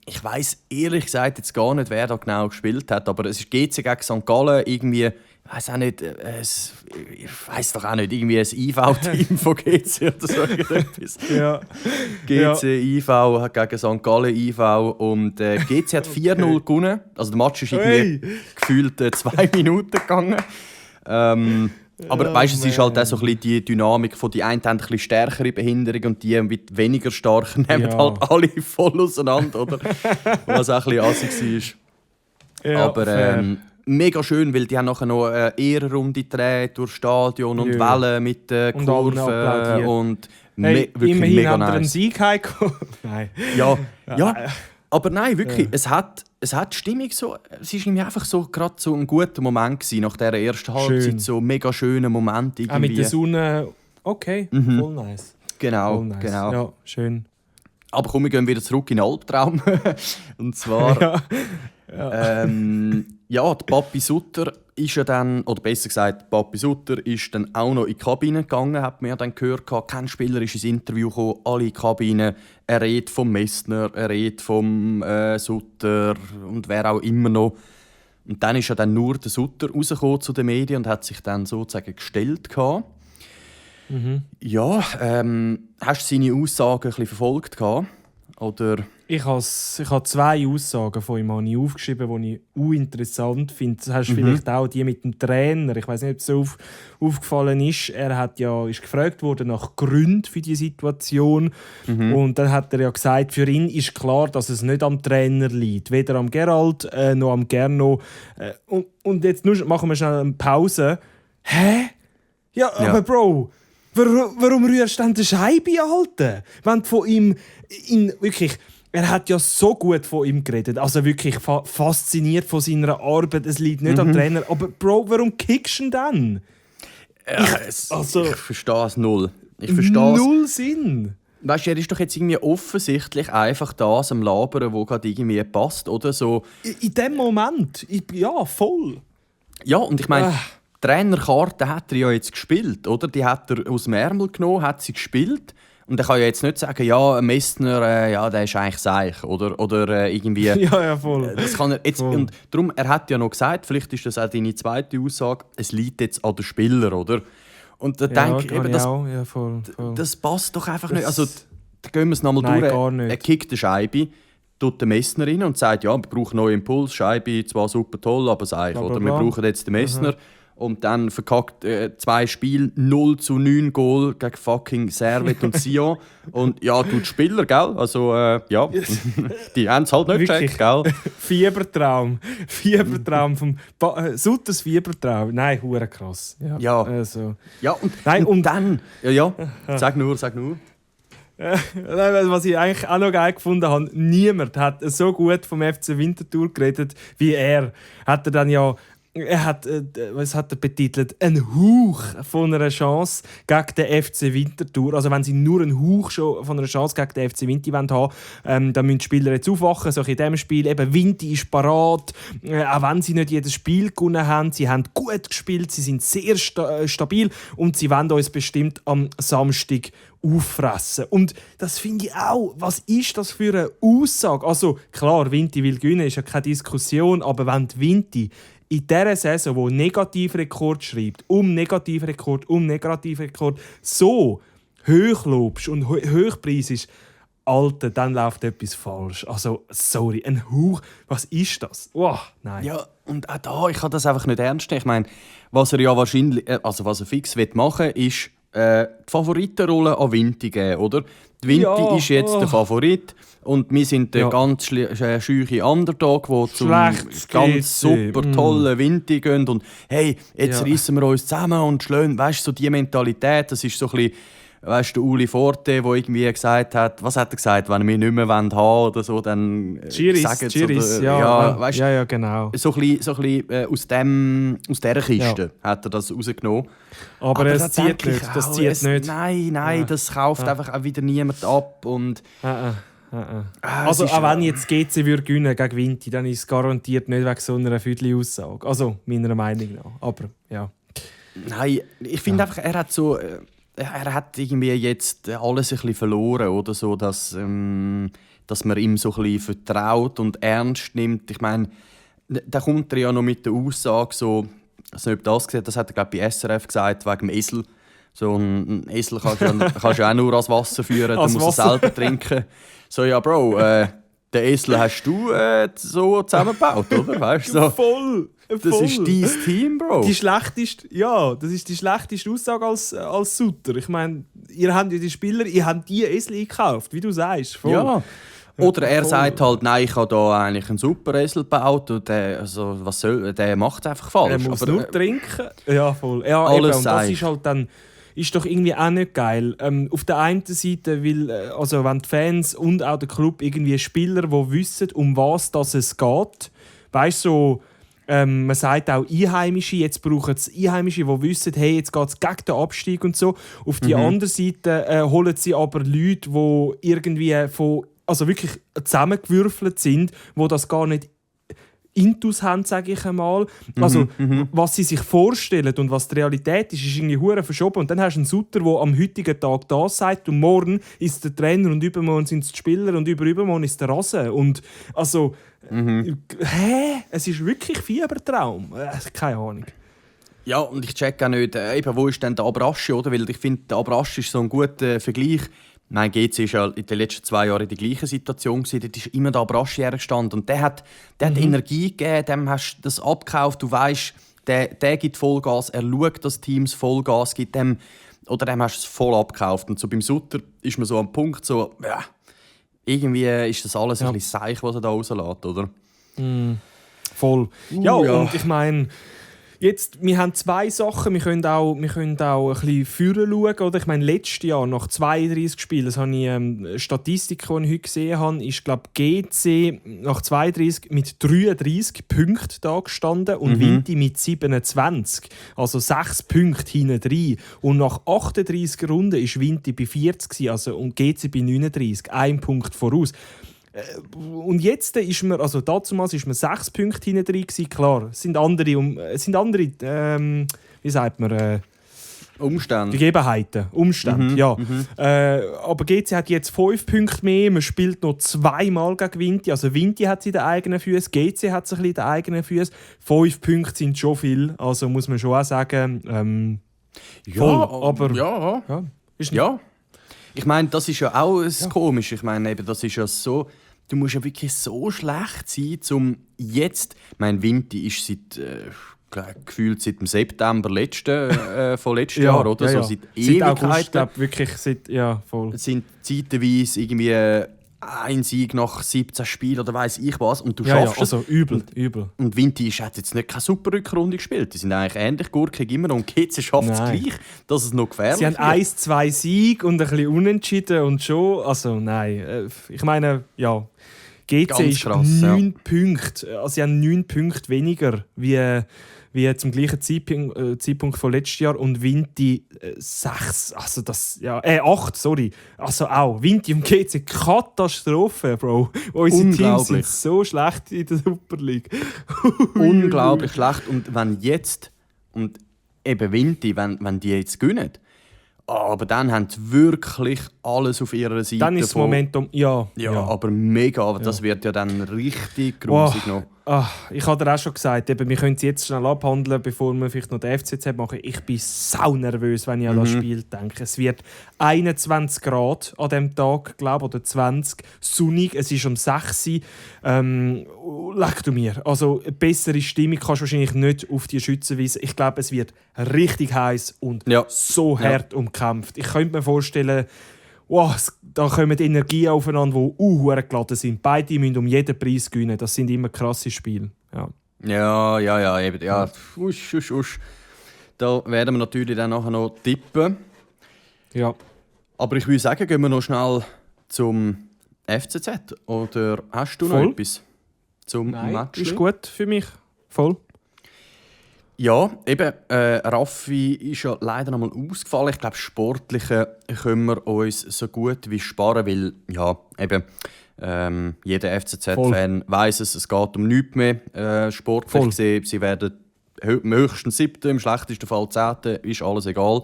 Ich weiss ehrlich gesagt jetzt gar nicht, wer da genau gespielt hat, aber es ist GC gegen St. Gallen, irgendwie, ich weiss auch nicht, ich weiss doch auch nicht, irgendwie ein IV-Team von GC oder so etwas. Ja. GC IV hat gegen St. Gallen IV und GC hat 4-0 gewonnen. Also der Match ist irgendwie gefühlt 2 Minuten gegangen. Aber weißt, es ist halt auch so ein bisschen die Dynamik von die einen haben ein bisschen stärkere Behinderung und die mit weniger stark nehmen halt alle voll auseinander, oder? Was auch ein bisschen assig war. Ja, aber mega schön, weil die haben nachher noch eine Ehrenrunde gedreht durch das Stadion und Wellen mit Kurven und wirklich immerhin mega haben wir nice. einen Sieg heimgekommen. Nein. Ja. Aber nein, wirklich, es hat die Stimmung so, es war irgendwie einfach so gerade so ein guter Moment gewesen, nach dieser ersten Halbzeit, so ein mega schöner Moment irgendwie. Auch mit der Sonne, okay, voll nice. Genau, voll nice. Genau. Ja, schön. Aber komm, wir gehen wieder zurück in den Albtraum. Und zwar, der Papi Sutter ist ja dann, oder besser gesagt, Papi Sutter ist dann auch noch in die Kabine gegangen, hat man ja dann gehört, kein Spieler ist ins Interview gekommen, alle in die Kabine, er redet vom Messner, er redet vom Sutter und wer auch immer noch. Und dann ist ja dann nur der Sutter rausgekommen zu den Medien und hat sich dann sozusagen gestellt gehabt. Ja, hast du seine Aussagen ein bisschen verfolgt gehabt? Oder? Ich habe 2 Aussagen von ihm aufgeschrieben, die ich interessant finde. Das hast vielleicht auch die mit dem Trainer. Ich weiß nicht, ob es so aufgefallen ist. Er ist gefragt worden nach Gründen für die Situation. Und dann hat er ja gesagt, für ihn ist klar, dass es nicht am Trainer liegt. Weder am Gerald noch am Gerno. Und jetzt machen wir schnell eine Pause. Hä? Ja, aber Bro, warum rührst du denn die Scheibe, Alter? Wenn du von ihm wirklich... Er hat ja so gut von ihm geredet, also wirklich fasziniert von seiner Arbeit. Es liegt nicht am Trainer. Aber Bro, warum kickst du ihn dann? Ich verstehe es null. Null Sinn. Weißt du, er ist doch jetzt irgendwie offensichtlich einfach das am Labern, wo gerade irgendwie passt, oder so. In dem Moment, ja, voll. Ja, und ich meine, die Trainerkarte hat er ja jetzt gespielt, oder? Die hat er aus dem Ärmel genommen, hat sie gespielt. Und er kann ja jetzt nicht sagen, ja, Messner, der ist eigentlich seich, oder irgendwie... ja, voll. Das kann er jetzt, voll. Und darum, er hat ja noch gesagt, vielleicht ist das auch deine zweite Aussage, es liegt jetzt an den Spieler, oder? Und da denke ich eben, voll. Das passt doch einfach nicht. Also, da gehen wir es nochmal durch. Gar nicht. Er kickt eine Scheibe, tut den Messner rein und sagt, ja, wir brauchen neuen Impuls, Scheibe zwar super toll, aber seich, oder? Wir brauchen jetzt den Messner. Und dann verkackt 2 Spiele, 0-9 Goal gegen fucking Servet und Sion. Und ja, du Spieler, gell? Also, ja, die haben es halt nicht gecheckt, gell? Fiebertraum vom Sutters Fiebertraum. Nein, hure krass. Ja. Also. Ja, und, nein, und dann... Ja, sag nur. Was ich eigentlich auch noch geil gefunden habe, niemand hat so gut vom FC Winterthur geredet wie er. Er hat, was hat er betitelt? Ein Hauch von einer Chance gegen den FC Winterthur. Also wenn sie nur einen Hauch schon von einer Chance gegen den FC Winti haben, dann müssen die Spieler jetzt aufwachen. So in diesem Spiel eben Winti ist parat. Auch wenn sie nicht jedes Spiel gewonnen haben, sie haben gut gespielt, sie sind sehr stabil und sie wollen uns bestimmt am Samstag auffressen. Und das finde ich auch, was ist das für eine Aussage? Also klar, Winti will gewinnen, ist ja keine Diskussion, aber wenn die Winti in dieser Saison, wo Negativrekord schreibt, Negativrekord, so hochlobst und hochpreisig, Alter, dann läuft etwas falsch. Also, sorry, ein Hauch, was ist das? Oh, nein. Ja, und auch da, ich kann das einfach nicht ernst nehmen. Ich meine, was er ja wahrscheinlich, was er fix machen will, ist die Favoritenrolle an Winti geben, oder? Die Winti ist jetzt der Favorit und wir sind der ganz scheuche Underdog, der zum ganz super tollen Winti gehen und hey, jetzt reissen wir uns zusammen und schlagen, weißt du, so die Mentalität, das ist so ein bisschen, weißt du, Uli Forte, der irgendwie gesagt hat, was hat er gesagt, wenn wir nicht mehr haben oder so, dann sagen sie, ja, genau. So ein bisschen aus dieser Kiste hat er das rausgenommen. Aber es zieht nicht, das zieht nicht. Nein, das kauft einfach auch wieder niemand ab und... Also auch wenn jetzt GC würde gewinnen gegen Winti, dann ist es garantiert nicht wegen so einer Viertel-Aussage. Also meiner Meinung nach, aber ja. Nein, ich finde einfach, er hat irgendwie jetzt alles ein bisschen verloren, oder so, dass man ihm so ein bisschen vertraut und ernst nimmt. Ich meine, da kommt er ja noch mit der Aussage so, also ob das gesehen, das hat er glaube bei SRF gesagt, wegen dem Esel. So ein Esel kannst du ja auch nur als Wasser führen, dann musst du selber trinken. So, ja Bro, den Esel hast du so zusammengebaut, oder? Weißt, so. Voll. Das ist dein Team, Bro. Das ist die schlechteste Aussage als Sutter. Ich meine, ihr habt ja die Spieler, ihr habt die Esel eingekauft, wie du sagst. Voll. Ja. Oder er sagt halt, nein, ich habe da eigentlich einen super Esel gebaut und der macht es einfach falsch. Er muss nur trinken. Ja, voll. Ja, alles und das ist halt dann... Ist doch irgendwie auch nicht geil. Auf der einen Seite also wenn die Fans und auch der Club irgendwie Spieler, die wissen, um was es geht. Weißt du, so, man sagt auch Einheimische, jetzt brauchen es Einheimische, die wissen, hey, jetzt geht es gegen den Abstieg und so. Auf die andere Seite holen sie aber Leute, die irgendwie also wirklich zusammengewürfelt sind, die das gar nicht Intus haben, sage ich einmal. Also, was sie sich vorstellen und was die Realität ist irgendwie hure verschoben. Und dann hast du einen Sutter, der am heutigen Tag da sagt und morgen ist der Trainer und übermorgen sind es die Spieler und übermorgen ist der Rasen. Und also, es ist wirklich Fiebertraum. Keine Ahnung. Ja, und ich check auch nicht, wo ist denn der Abraschi, oder? Weil ich finde, der Abraschi ist so ein guter Vergleich. Nein, GC war ja in den letzten 2 Jahren in der gleichen Situation. Dort ist immer da Braschier gestanden. Und der hat Energie gegeben, dem hast du das abgekauft. Du weißt, der gibt Vollgas, er schaut, dass Teams Vollgas gibt. Dem hast du es voll abgekauft. Und so beim Sutter ist man so am Punkt, so, ja, irgendwie ist das alles ein bisschen seich, was er da rauslässt, oder? Voll. Ja, und ich meine, jetzt, wir haben 2 Sachen. Wir können auch ein bisschen führen schauen. Oder? Ich meine, letztes Jahr, nach 32 Spielen, das habe ich Statistik, die ich heute gesehen habe, ist, glaube GC nach 32 mit 33 Punkten da gestanden und Vinti mit 27. Also 6 Punkte hinten drin. Und nach 38 Runden war Vinti bei 40 und GC bei 39. 1 Punkt voraus. Und jetzt ist man, also damals war man 6 Punkte hinten drin. Klar, es sind andere wie sagt man, Umstände. Gegebenheiten, Umstände, ja. Aber GC hat jetzt 5 Punkte mehr, man spielt noch 2-mal gegen Vinti. Also Vinti hat sie in den eigenen Füßen, GC hat sich in den eigenen Füßen. 5 Punkte sind schon viel, also muss man schon auch sagen. Ja. Ich meine, das ist ja auch komisch. Ich meine, das ist ja so, du musst ja wirklich so schlecht sein, um jetzt. Ich meine, Vinti ist gefühlt seit dem September von letztem Jahr, oder? Ja, so ja. seit Ewigkeiten. August, glaube wirklich voll. Es sind zeitweise irgendwie ein Sieg nach 17 Spielen oder weiss ich was. Und du schaffst es. Also übel. Und Vinti hat jetzt nicht keine super Rückrunde gespielt. Die sind eigentlich ähnlich gurkig immer. Und GC schafft es gleich, dass es noch gefährlich ist. Sie haben 1-2 Siege und ein bisschen unentschieden und schon. Also nein, ich meine, ja. GC Ganz ist krass, 9 Punkte. Also sie haben 9 Punkte weniger wie zum gleichen Zeitpunkt von letztes Jahr und Vinti 6. Also das, 8, sorry. Also auch. Vinti und GC, Katastrophe, Bro. Unsere Teams sind so schlecht in der Super League. Unglaublich schlecht. Und wenn jetzt, und eben Vinti, wenn die jetzt gewinnen, aber dann haben sie wirklich alles auf ihrer Seite. Dann ist das Momentum, ja. Aber mega. Aber das wird ja dann richtig grusig noch. Ich habe dir auch schon gesagt, wir können es jetzt schnell abhandeln, bevor wir vielleicht noch den FCZ machen. Ich bin sau nervös, wenn ich an das Spiel denke. Es wird 21 Grad an diesem Tag, glaube ich, oder 20. Sonnig, es ist um 6 Uhr. Leck du mir. Also eine bessere Stimmung kannst du wahrscheinlich nicht auf die Schützen weisen. Ich glaube, es wird richtig heiß und so hart umkämpft. Ich könnte mir vorstellen, da kommen Energien aufeinander, die geladen sind. Beide müssen um jeden Preis gewinnen. Das sind immer krasse Spiele. Ja, eben. Ja. Usch. Da werden wir natürlich dann nachher noch tippen. Ja. Aber ich würde sagen, gehen wir noch schnell zum FCZ. Oder hast du noch etwas zum Match? Ist gut für mich. Voll. Ja, eben, Raffi ist ja leider noch mal ausgefallen. Ich glaube, Sportliche können wir uns so gut wie sparen, weil ja, eben, jeder FCZ-Fan weiss es geht um nichts mehr. Sportlich gesehen, sie werden am höchsten 7., im schlechtesten Fall 10., ist alles egal.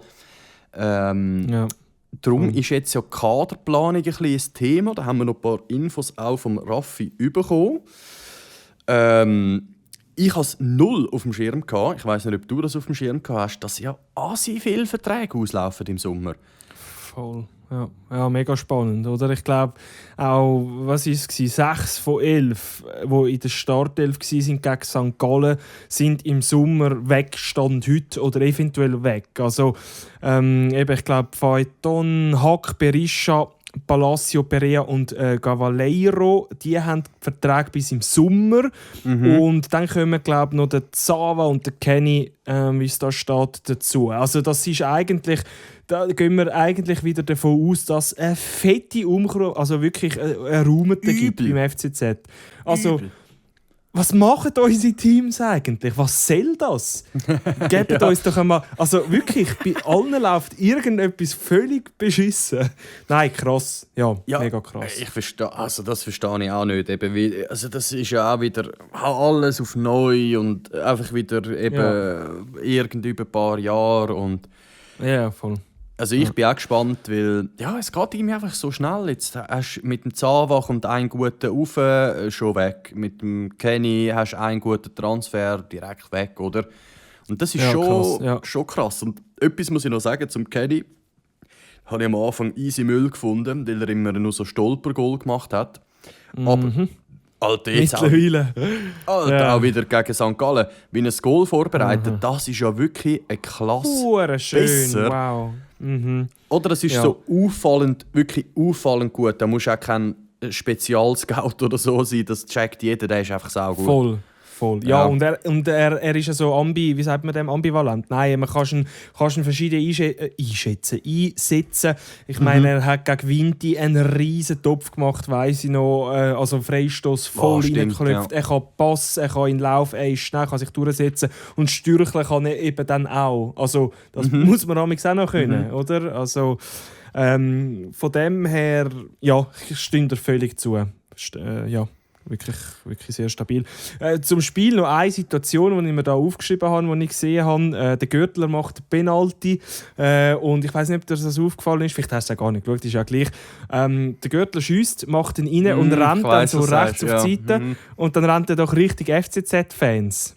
Darum ist jetzt ja die Kaderplanung ein bisschen ein Thema. Da haben wir noch ein paar Infos auch vom Raffi bekommen. Ich hatte es 0 auf dem Schirm. Ich weiss nicht, ob du das auf dem Schirm hast, dass ja assez viele Verträge auslaufen im Sommer. Voll. Ja, mega spannend, oder? Ich glaube auch, was war es? 6 von 11, die in der Startelf waren gegen St. Gallen, sind im Sommer weg, stand heute oder eventuell weg. Also, ich glaube, Phaeton, Hack, Berisha, Palacio, Perea und Gavaleiro, die haben Verträge bis im Sommer. Und dann kommen, glaube ich, noch der Zava und der Kenny, wie es da steht, dazu. Also das ist eigentlich, da gehen wir eigentlich wieder davon aus, dass eine fette also wirklich eine Raumete gibt beim FCZ. Also, was machen unsere Teams eigentlich? Was soll das? Gebt uns doch einmal... Also wirklich, bei allen läuft irgendetwas völlig beschissen. Nein, krass. Ja, mega krass. Ich verstehe, also das verstehe ich auch nicht. Eben, also das ist ja auch wieder alles auf neu und einfach wieder eben irgendwie über ein paar Jahre. Und ja, voll. Also ich bin auch gespannt, weil es geht irgendwie einfach so schnell. Jetzt hast du mit dem Zava kommt einen guten rauf, schon weg. Mit dem Kenny hast du einen guten Transfer, direkt weg, oder? Und das ist schon krass. Und etwas muss ich noch sagen zum Kenny. habe ich am Anfang easy Müll gefunden, weil er immer nur so Stolpergoal gemacht hat. Aber Alter, jetzt Mittlerweile. auch wieder gegen St. Gallen, wie er ein Goal vorbereitet, das ist ja wirklich eine Klasse Schön, besser. wow. Oder es ist so auffallend, wirklich auffallend gut. Da muss auch kein Spezialscout oder so sein, das checkt jeder, der ist einfach saugut. Voll. Ja, und er ist ja so wie sagt man dem, ambivalent. Nein, man kann ihn verschieden einsetzen. Ich meine, er hat gegen Vinti einen riesen Topf gemacht, weiss ich noch. Also Freistoß voll reingeklopft. Ja. Er kann Pass, er kann in Lauf, er ist schnell, kann sich durchsetzen. Und Stürcheln kann er eben dann auch. Also das muss man auch noch können, oder? Also von dem her, ja, ich stimme dir völlig zu. Ja. Wirklich sehr stabil. Zum Spiel noch eine Situation, die ich mir da aufgeschrieben habe, die ich gesehen habe. Der Görtler macht Penalty. Und ich weiß nicht, ob dir das aufgefallen ist. Vielleicht hast du es ja gar nicht geschaut, ist ja gleich. Der Görtler schiesst, macht ihn rein und rennt dann so rechts auf die Seite. Und dann rennt er doch richtig FCZ-Fans.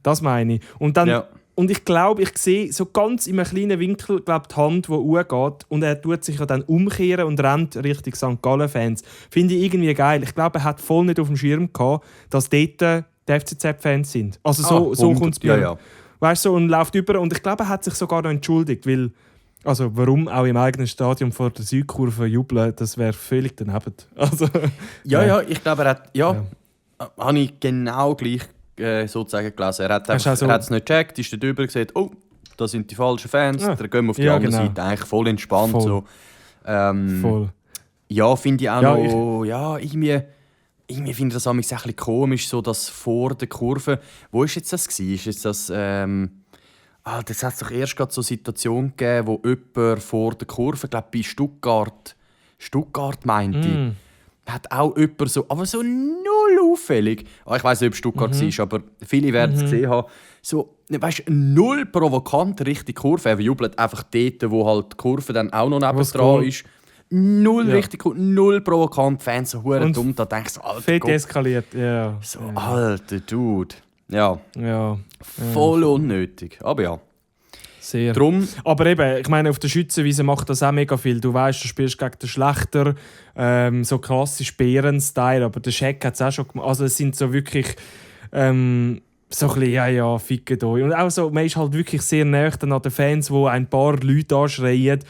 Das meine ich. Und dann... Und ich glaube, ich sehe so ganz in einem kleinen Winkel die Hand, die hochgeht. Und er tut sich ja dann umkehren und rennt Richtung St. Gallen-Fans. Finde ich irgendwie geil. Ich glaube, er hat voll nicht auf dem Schirm gehabt, dass dort die FCZ-Fans sind. Also so kommt es mir. Ja. Weißt du, und läuft über. Und ich glaube, er hat sich sogar noch entschuldigt, weil... Also warum auch im eigenen Stadion vor der Südkurve jubeln, das wäre völlig daneben. Also, ja, ich glaube, er hat... habe ich genau gleich sozusagen gelesen. Er hat es nicht gecheckt, ist dort drüber gesehen, oh, da sind die falschen Fans, dann gehen wir auf die andere Seite, eigentlich voll entspannt. Voll. So. Voll. Ja, finde ich auch noch, irgendwie finde ich das ein bisschen komisch, so dass vor der Kurve, wo ist jetzt das gewesen? Ist jetzt das, das hat es doch erst gerade so eine Situation gegeben, wo jemand vor der Kurve, glaube bei Stuttgart meinte, hat auch jemand so, aber so null auffällig. Ich weiss nicht, ob Stuttgart war, aber viele werden es gesehen haben. So, weißt, null provokant Richtung Kurve. Er jubelt einfach dort, wo halt die Kurve dann auch noch nebendran ist. Null richtig cool, null provokant. Fans so verdammt dumm. Da denkst du, Alter, fett eskaliert, ja. So, alter Dude. Ja. Voll unnötig. Aber ja. Sehr. Drum. Aber eben, ich meine, auf der Schützenwiese macht das auch mega viel. Du weißt, du spielst gegen den Schlechter, so klassisch Bären-Style, aber der Scheck hat es auch schon gemacht. Also es sind so wirklich so ein bisschen, ficken da. Und auch so, man ist halt wirklich sehr nahe an den Fans, wo ein paar Leute anschreien.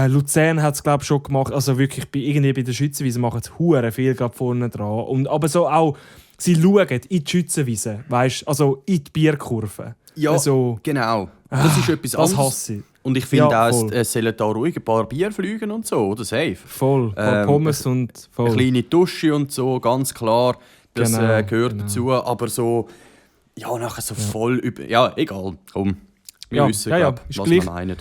Luzern hat es, glaube ich, schon gemacht. Also wirklich, irgendwie bei der Schützenwiese machen es hure viel gerade vorne dran. Aber so auch, sie schauen in die Schützenwiese, weißt, also in die Bierkurve. Ja, also, genau. Das ist etwas anderes. Das hasse ich. Und ich finde auch, es sollen da ruhig ein paar Bier fliegen und so, oder safe. Voll, ein paar Pommes und voll. Eine kleine Dusche und so, ganz klar. Das gehört dazu, aber so... Ja, nachher so voll über... Ja, egal, komm. Wir wissen, was wir meinen.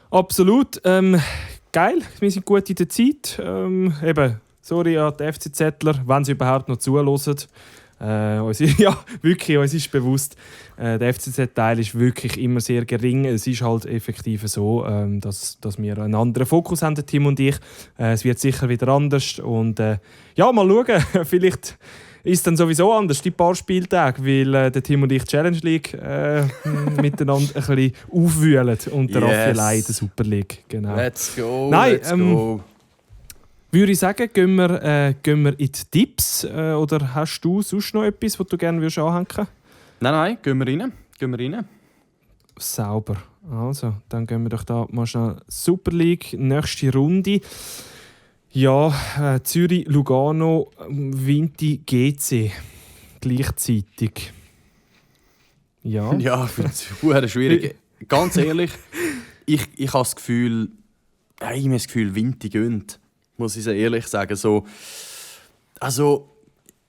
Absolut. Geil, wir sind gut in der Zeit. Eben, sorry an die FCZler, wenn sie überhaupt noch zuhören. Uns ist bewusst, der FCZ-Teil ist wirklich immer sehr gering. Es ist halt effektiv so, dass wir einen anderen Fokus haben, Tim und ich. Es wird sicher wieder anders. Und mal schauen, vielleicht ist es dann sowieso anders, die paar Spieltage, weil der Tim und ich Challenge League miteinander ein bisschen aufwühlen und der Raffaele in der Super League. Genau. Let's go, let's go. Würde ich sagen, gehen wir in die Tipps. Oder hast du sonst noch etwas, was du gerne anhängen würdest? Nein, gehen wir rein. Sauber. Also, dann gehen wir doch da mal schnell Super League, nächste Runde. Ja, Zürich, Lugano, Vinti, GC. Gleichzeitig. Ja. Ja, ich finde es schwierig. Ganz ehrlich, ich habe das Gefühl, Vinti gönnt. Muss ich ehrlich sagen. Also,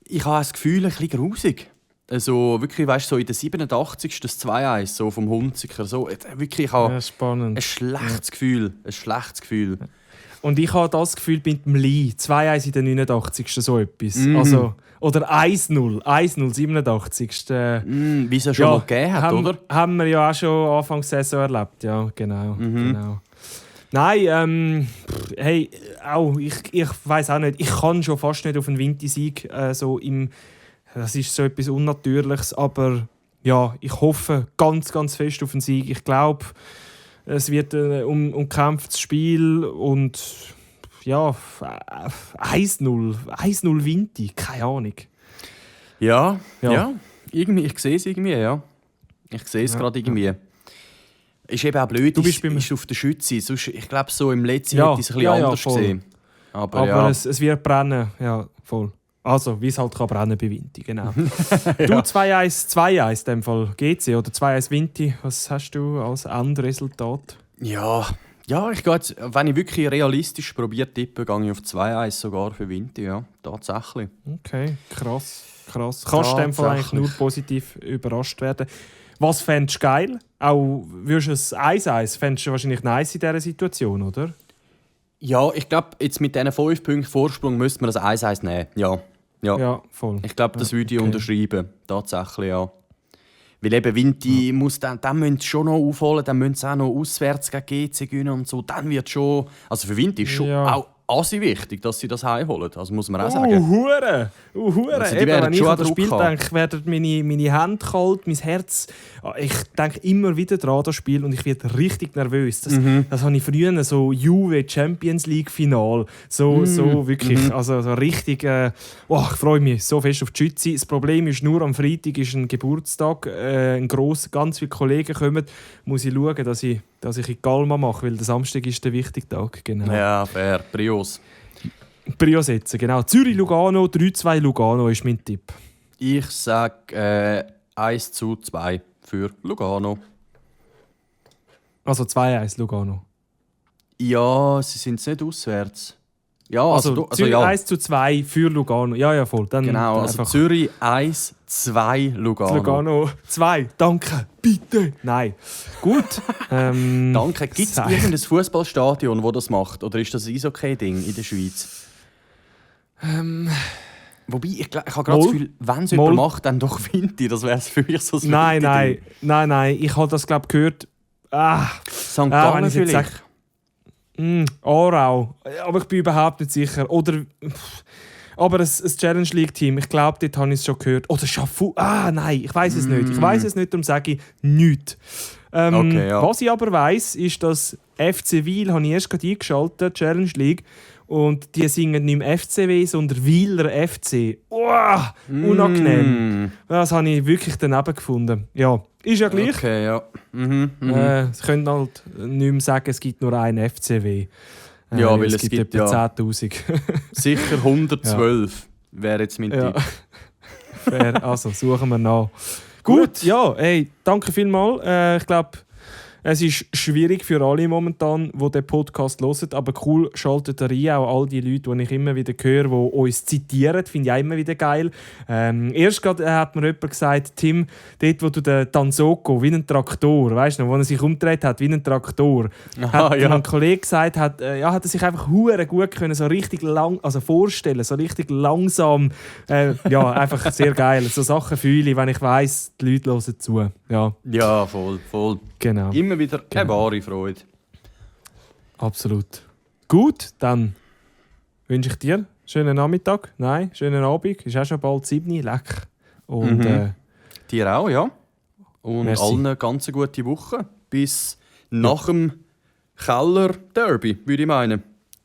ich habe das Gefühl, ein bisschen grusig. Also, wirklich, weißt du, so in der 87. das 2-1 so vom Hunziker. So, wirklich, ich habe ein schlechtes Gefühl. Ein schlechtes Gefühl. Und ich habe das Gefühl mit dem Lee. 2-1 in der 89. so etwas. Also, oder 1-0. 1-0, 87. Wie es ja schon mal gegeben hat, oder? Haben wir ja auch schon Anfang der Saison erlebt. Ja, genau. Nein, hey, ich weiss auch nicht. Ich kann schon fast nicht auf einen Vinti-Sieg das ist so etwas Unnatürliches, aber ja, ich hoffe ganz, ganz fest auf einen Sieg. Ich glaube, Es wird ein umkämpftes Spiel und ja, 1-0 Vinti, keine Ahnung. Ja. Irgendwie, ich sehe es irgendwie, ja. Ich sehe es gerade irgendwie. Ja. Ist eben auch blöd, ist auf der Schütze. Sonst, ich glaube, so im letzten hätte ich es ein bisschen anders gesehen. Aber ja. Es wird brennen, ja, voll. Also, wie es halt kann brennen bei Vinti, genau. Du 2-1 in dem Fall GC oder 2-1 Vinti, was hast du als Endresultat? Ja, ich gehe jetzt, wenn ich wirklich realistisch probiere tippen, gehe ich auf 2-1 sogar für Vinti, ja, tatsächlich. Okay, krass. Kannst du in dem Fall eigentlich nur positiv überrascht werden. Was fändest du geil? Auch würdest du ein 1-1 fändest du wahrscheinlich nice in dieser Situation, oder? Ja, ich glaube, jetzt mit diesen 5 Punkten Vorsprung müsste man das 1-1 nehmen. Ja, voll. Ich glaube, das würde ich unterschreiben. Tatsächlich, ja. Weil eben Vinti muss dann müssen sie schon noch aufholen, dann müssen sie auch noch auswärts gegen GC gewinnen und so. Dann wird schon... Also für Vinti ist schon auch assi wichtig, dass sie das heimholen. Also muss man auch sagen. Hure! Also Eben, wenn ich an das Spiel denke, werden meine Hände kalt, mein Herz... Ich denke immer wieder daran, das Spiel, und ich werde richtig nervös. Das habe ich früher, so Juve Champions League Final. So wirklich, also so richtig... ich freue mich so fest auf die Schütze. Das Problem ist nur, am Freitag ist ein Geburtstag. Ganz viele Kollegen kommen. Muss ich schauen, dass ich in Galma mache, weil der Samstag ist der wichtige Tag. Genau. Ja, fair. Prios setzen, genau. Zürich-Lugano, 3-2 Lugano ist mein Tipp. Ich sage 1-2 für Lugano. Also 2-1 Lugano. Ja, sie sind nicht auswärts. Ja, Zürich ja. 1-2 für Lugano. Ja, voll. Dann genau, also Zürich 1-2 Lugano. Lugano 2, danke, bitte. Nein. Gut. Danke. Gibt es irgendein Fußballstadion, das das macht? Oder ist das ein Eishockey-Ding in der Schweiz? Wobei, ich habe gerade das Gefühl, wenn es jemand macht, dann doch Vinti. Das wäre für mich so ein Nein. Ich habe das, glaube ich, gehört. St. Gallen vielleicht? Aarau. Aber ich bin überhaupt nicht sicher. Aber ein Challenge League Team, ich glaube, dort habe ich es schon gehört. Oder Schaffhausen. Nein, ich weiß es nicht. Ich weiß es nicht, darum sage ich nichts. Okay, ja. Was ich aber weiss, ist, dass FC Wil, habe ich erst gerade eingeschaltet, Challenge League, und die singen nicht mehr FCW, sondern Wiler FC. Unangenehm. Das habe ich wirklich daneben gefunden. Ja, ist ja gleich. Okay, ja. Sie können halt nicht mehr sagen, es gibt nur einen FCW. Ja, weil es gibt etwa 10'000. Sicher 112 wäre jetzt mein Tipp. Fair, also suchen wir nach. Gut, ja, danke vielmals. Ich glaube, es ist schwierig für alle momentan, die den Podcast hören, aber cool, schaltet rein, auch all die Leute, die ich immer wieder höre, die uns zitieren, finde ich auch immer wieder geil. Erst gerade hat mir jemand gesagt, Tim, dort wo du den Tanzoko, wie ein Traktor, weißt du noch, wo er sich umgedreht hat, wie ein Traktor, hat ein Kollege gesagt, hat er sich einfach hure gut können, so richtig lang, also vorstellen, so richtig langsam, einfach sehr geil. So Sachen fühle ich, wenn ich weiss, die Leute hören zu. Ja, voll. Genau. Immer wieder eine wahre Freude. Absolut. Gut, dann wünsche ich dir einen schönen Nachmittag. Nein, schönen Abend. Ist auch schon bald 7 Uhr. Leck. Und, dir auch, ja. Und merci. Allen eine ganz gute Woche. Bis nach dem Keller-Derby, würde ich meinen.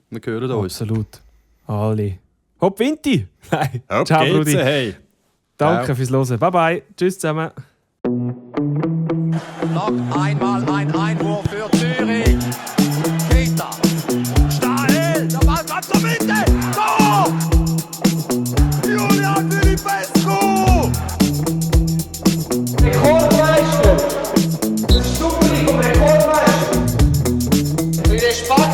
Wir hören uns. Absolut. Alle. Hopp Vinti! Nein. Hopp Ciao, Brudi. Hey. Danke fürs Hören. Bye bye. Tschüss zusammen. Noch einmal ein Einwurf für Zürich. Keita. Stahel. Der Ball kommt zur Mitte. Tor! Julian Filipescu. Rekordmeister. Stupri vom Rekordmeister. Für den Spack.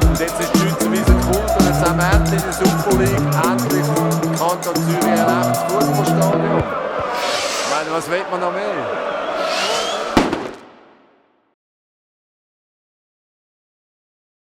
Und jetzt ist die Schweizer Wiese gefunden. Und jetzt haben wir endlich in der Super League endlich Kanton Zürich ein echtes Fußballstadion. Was will man noch mehr?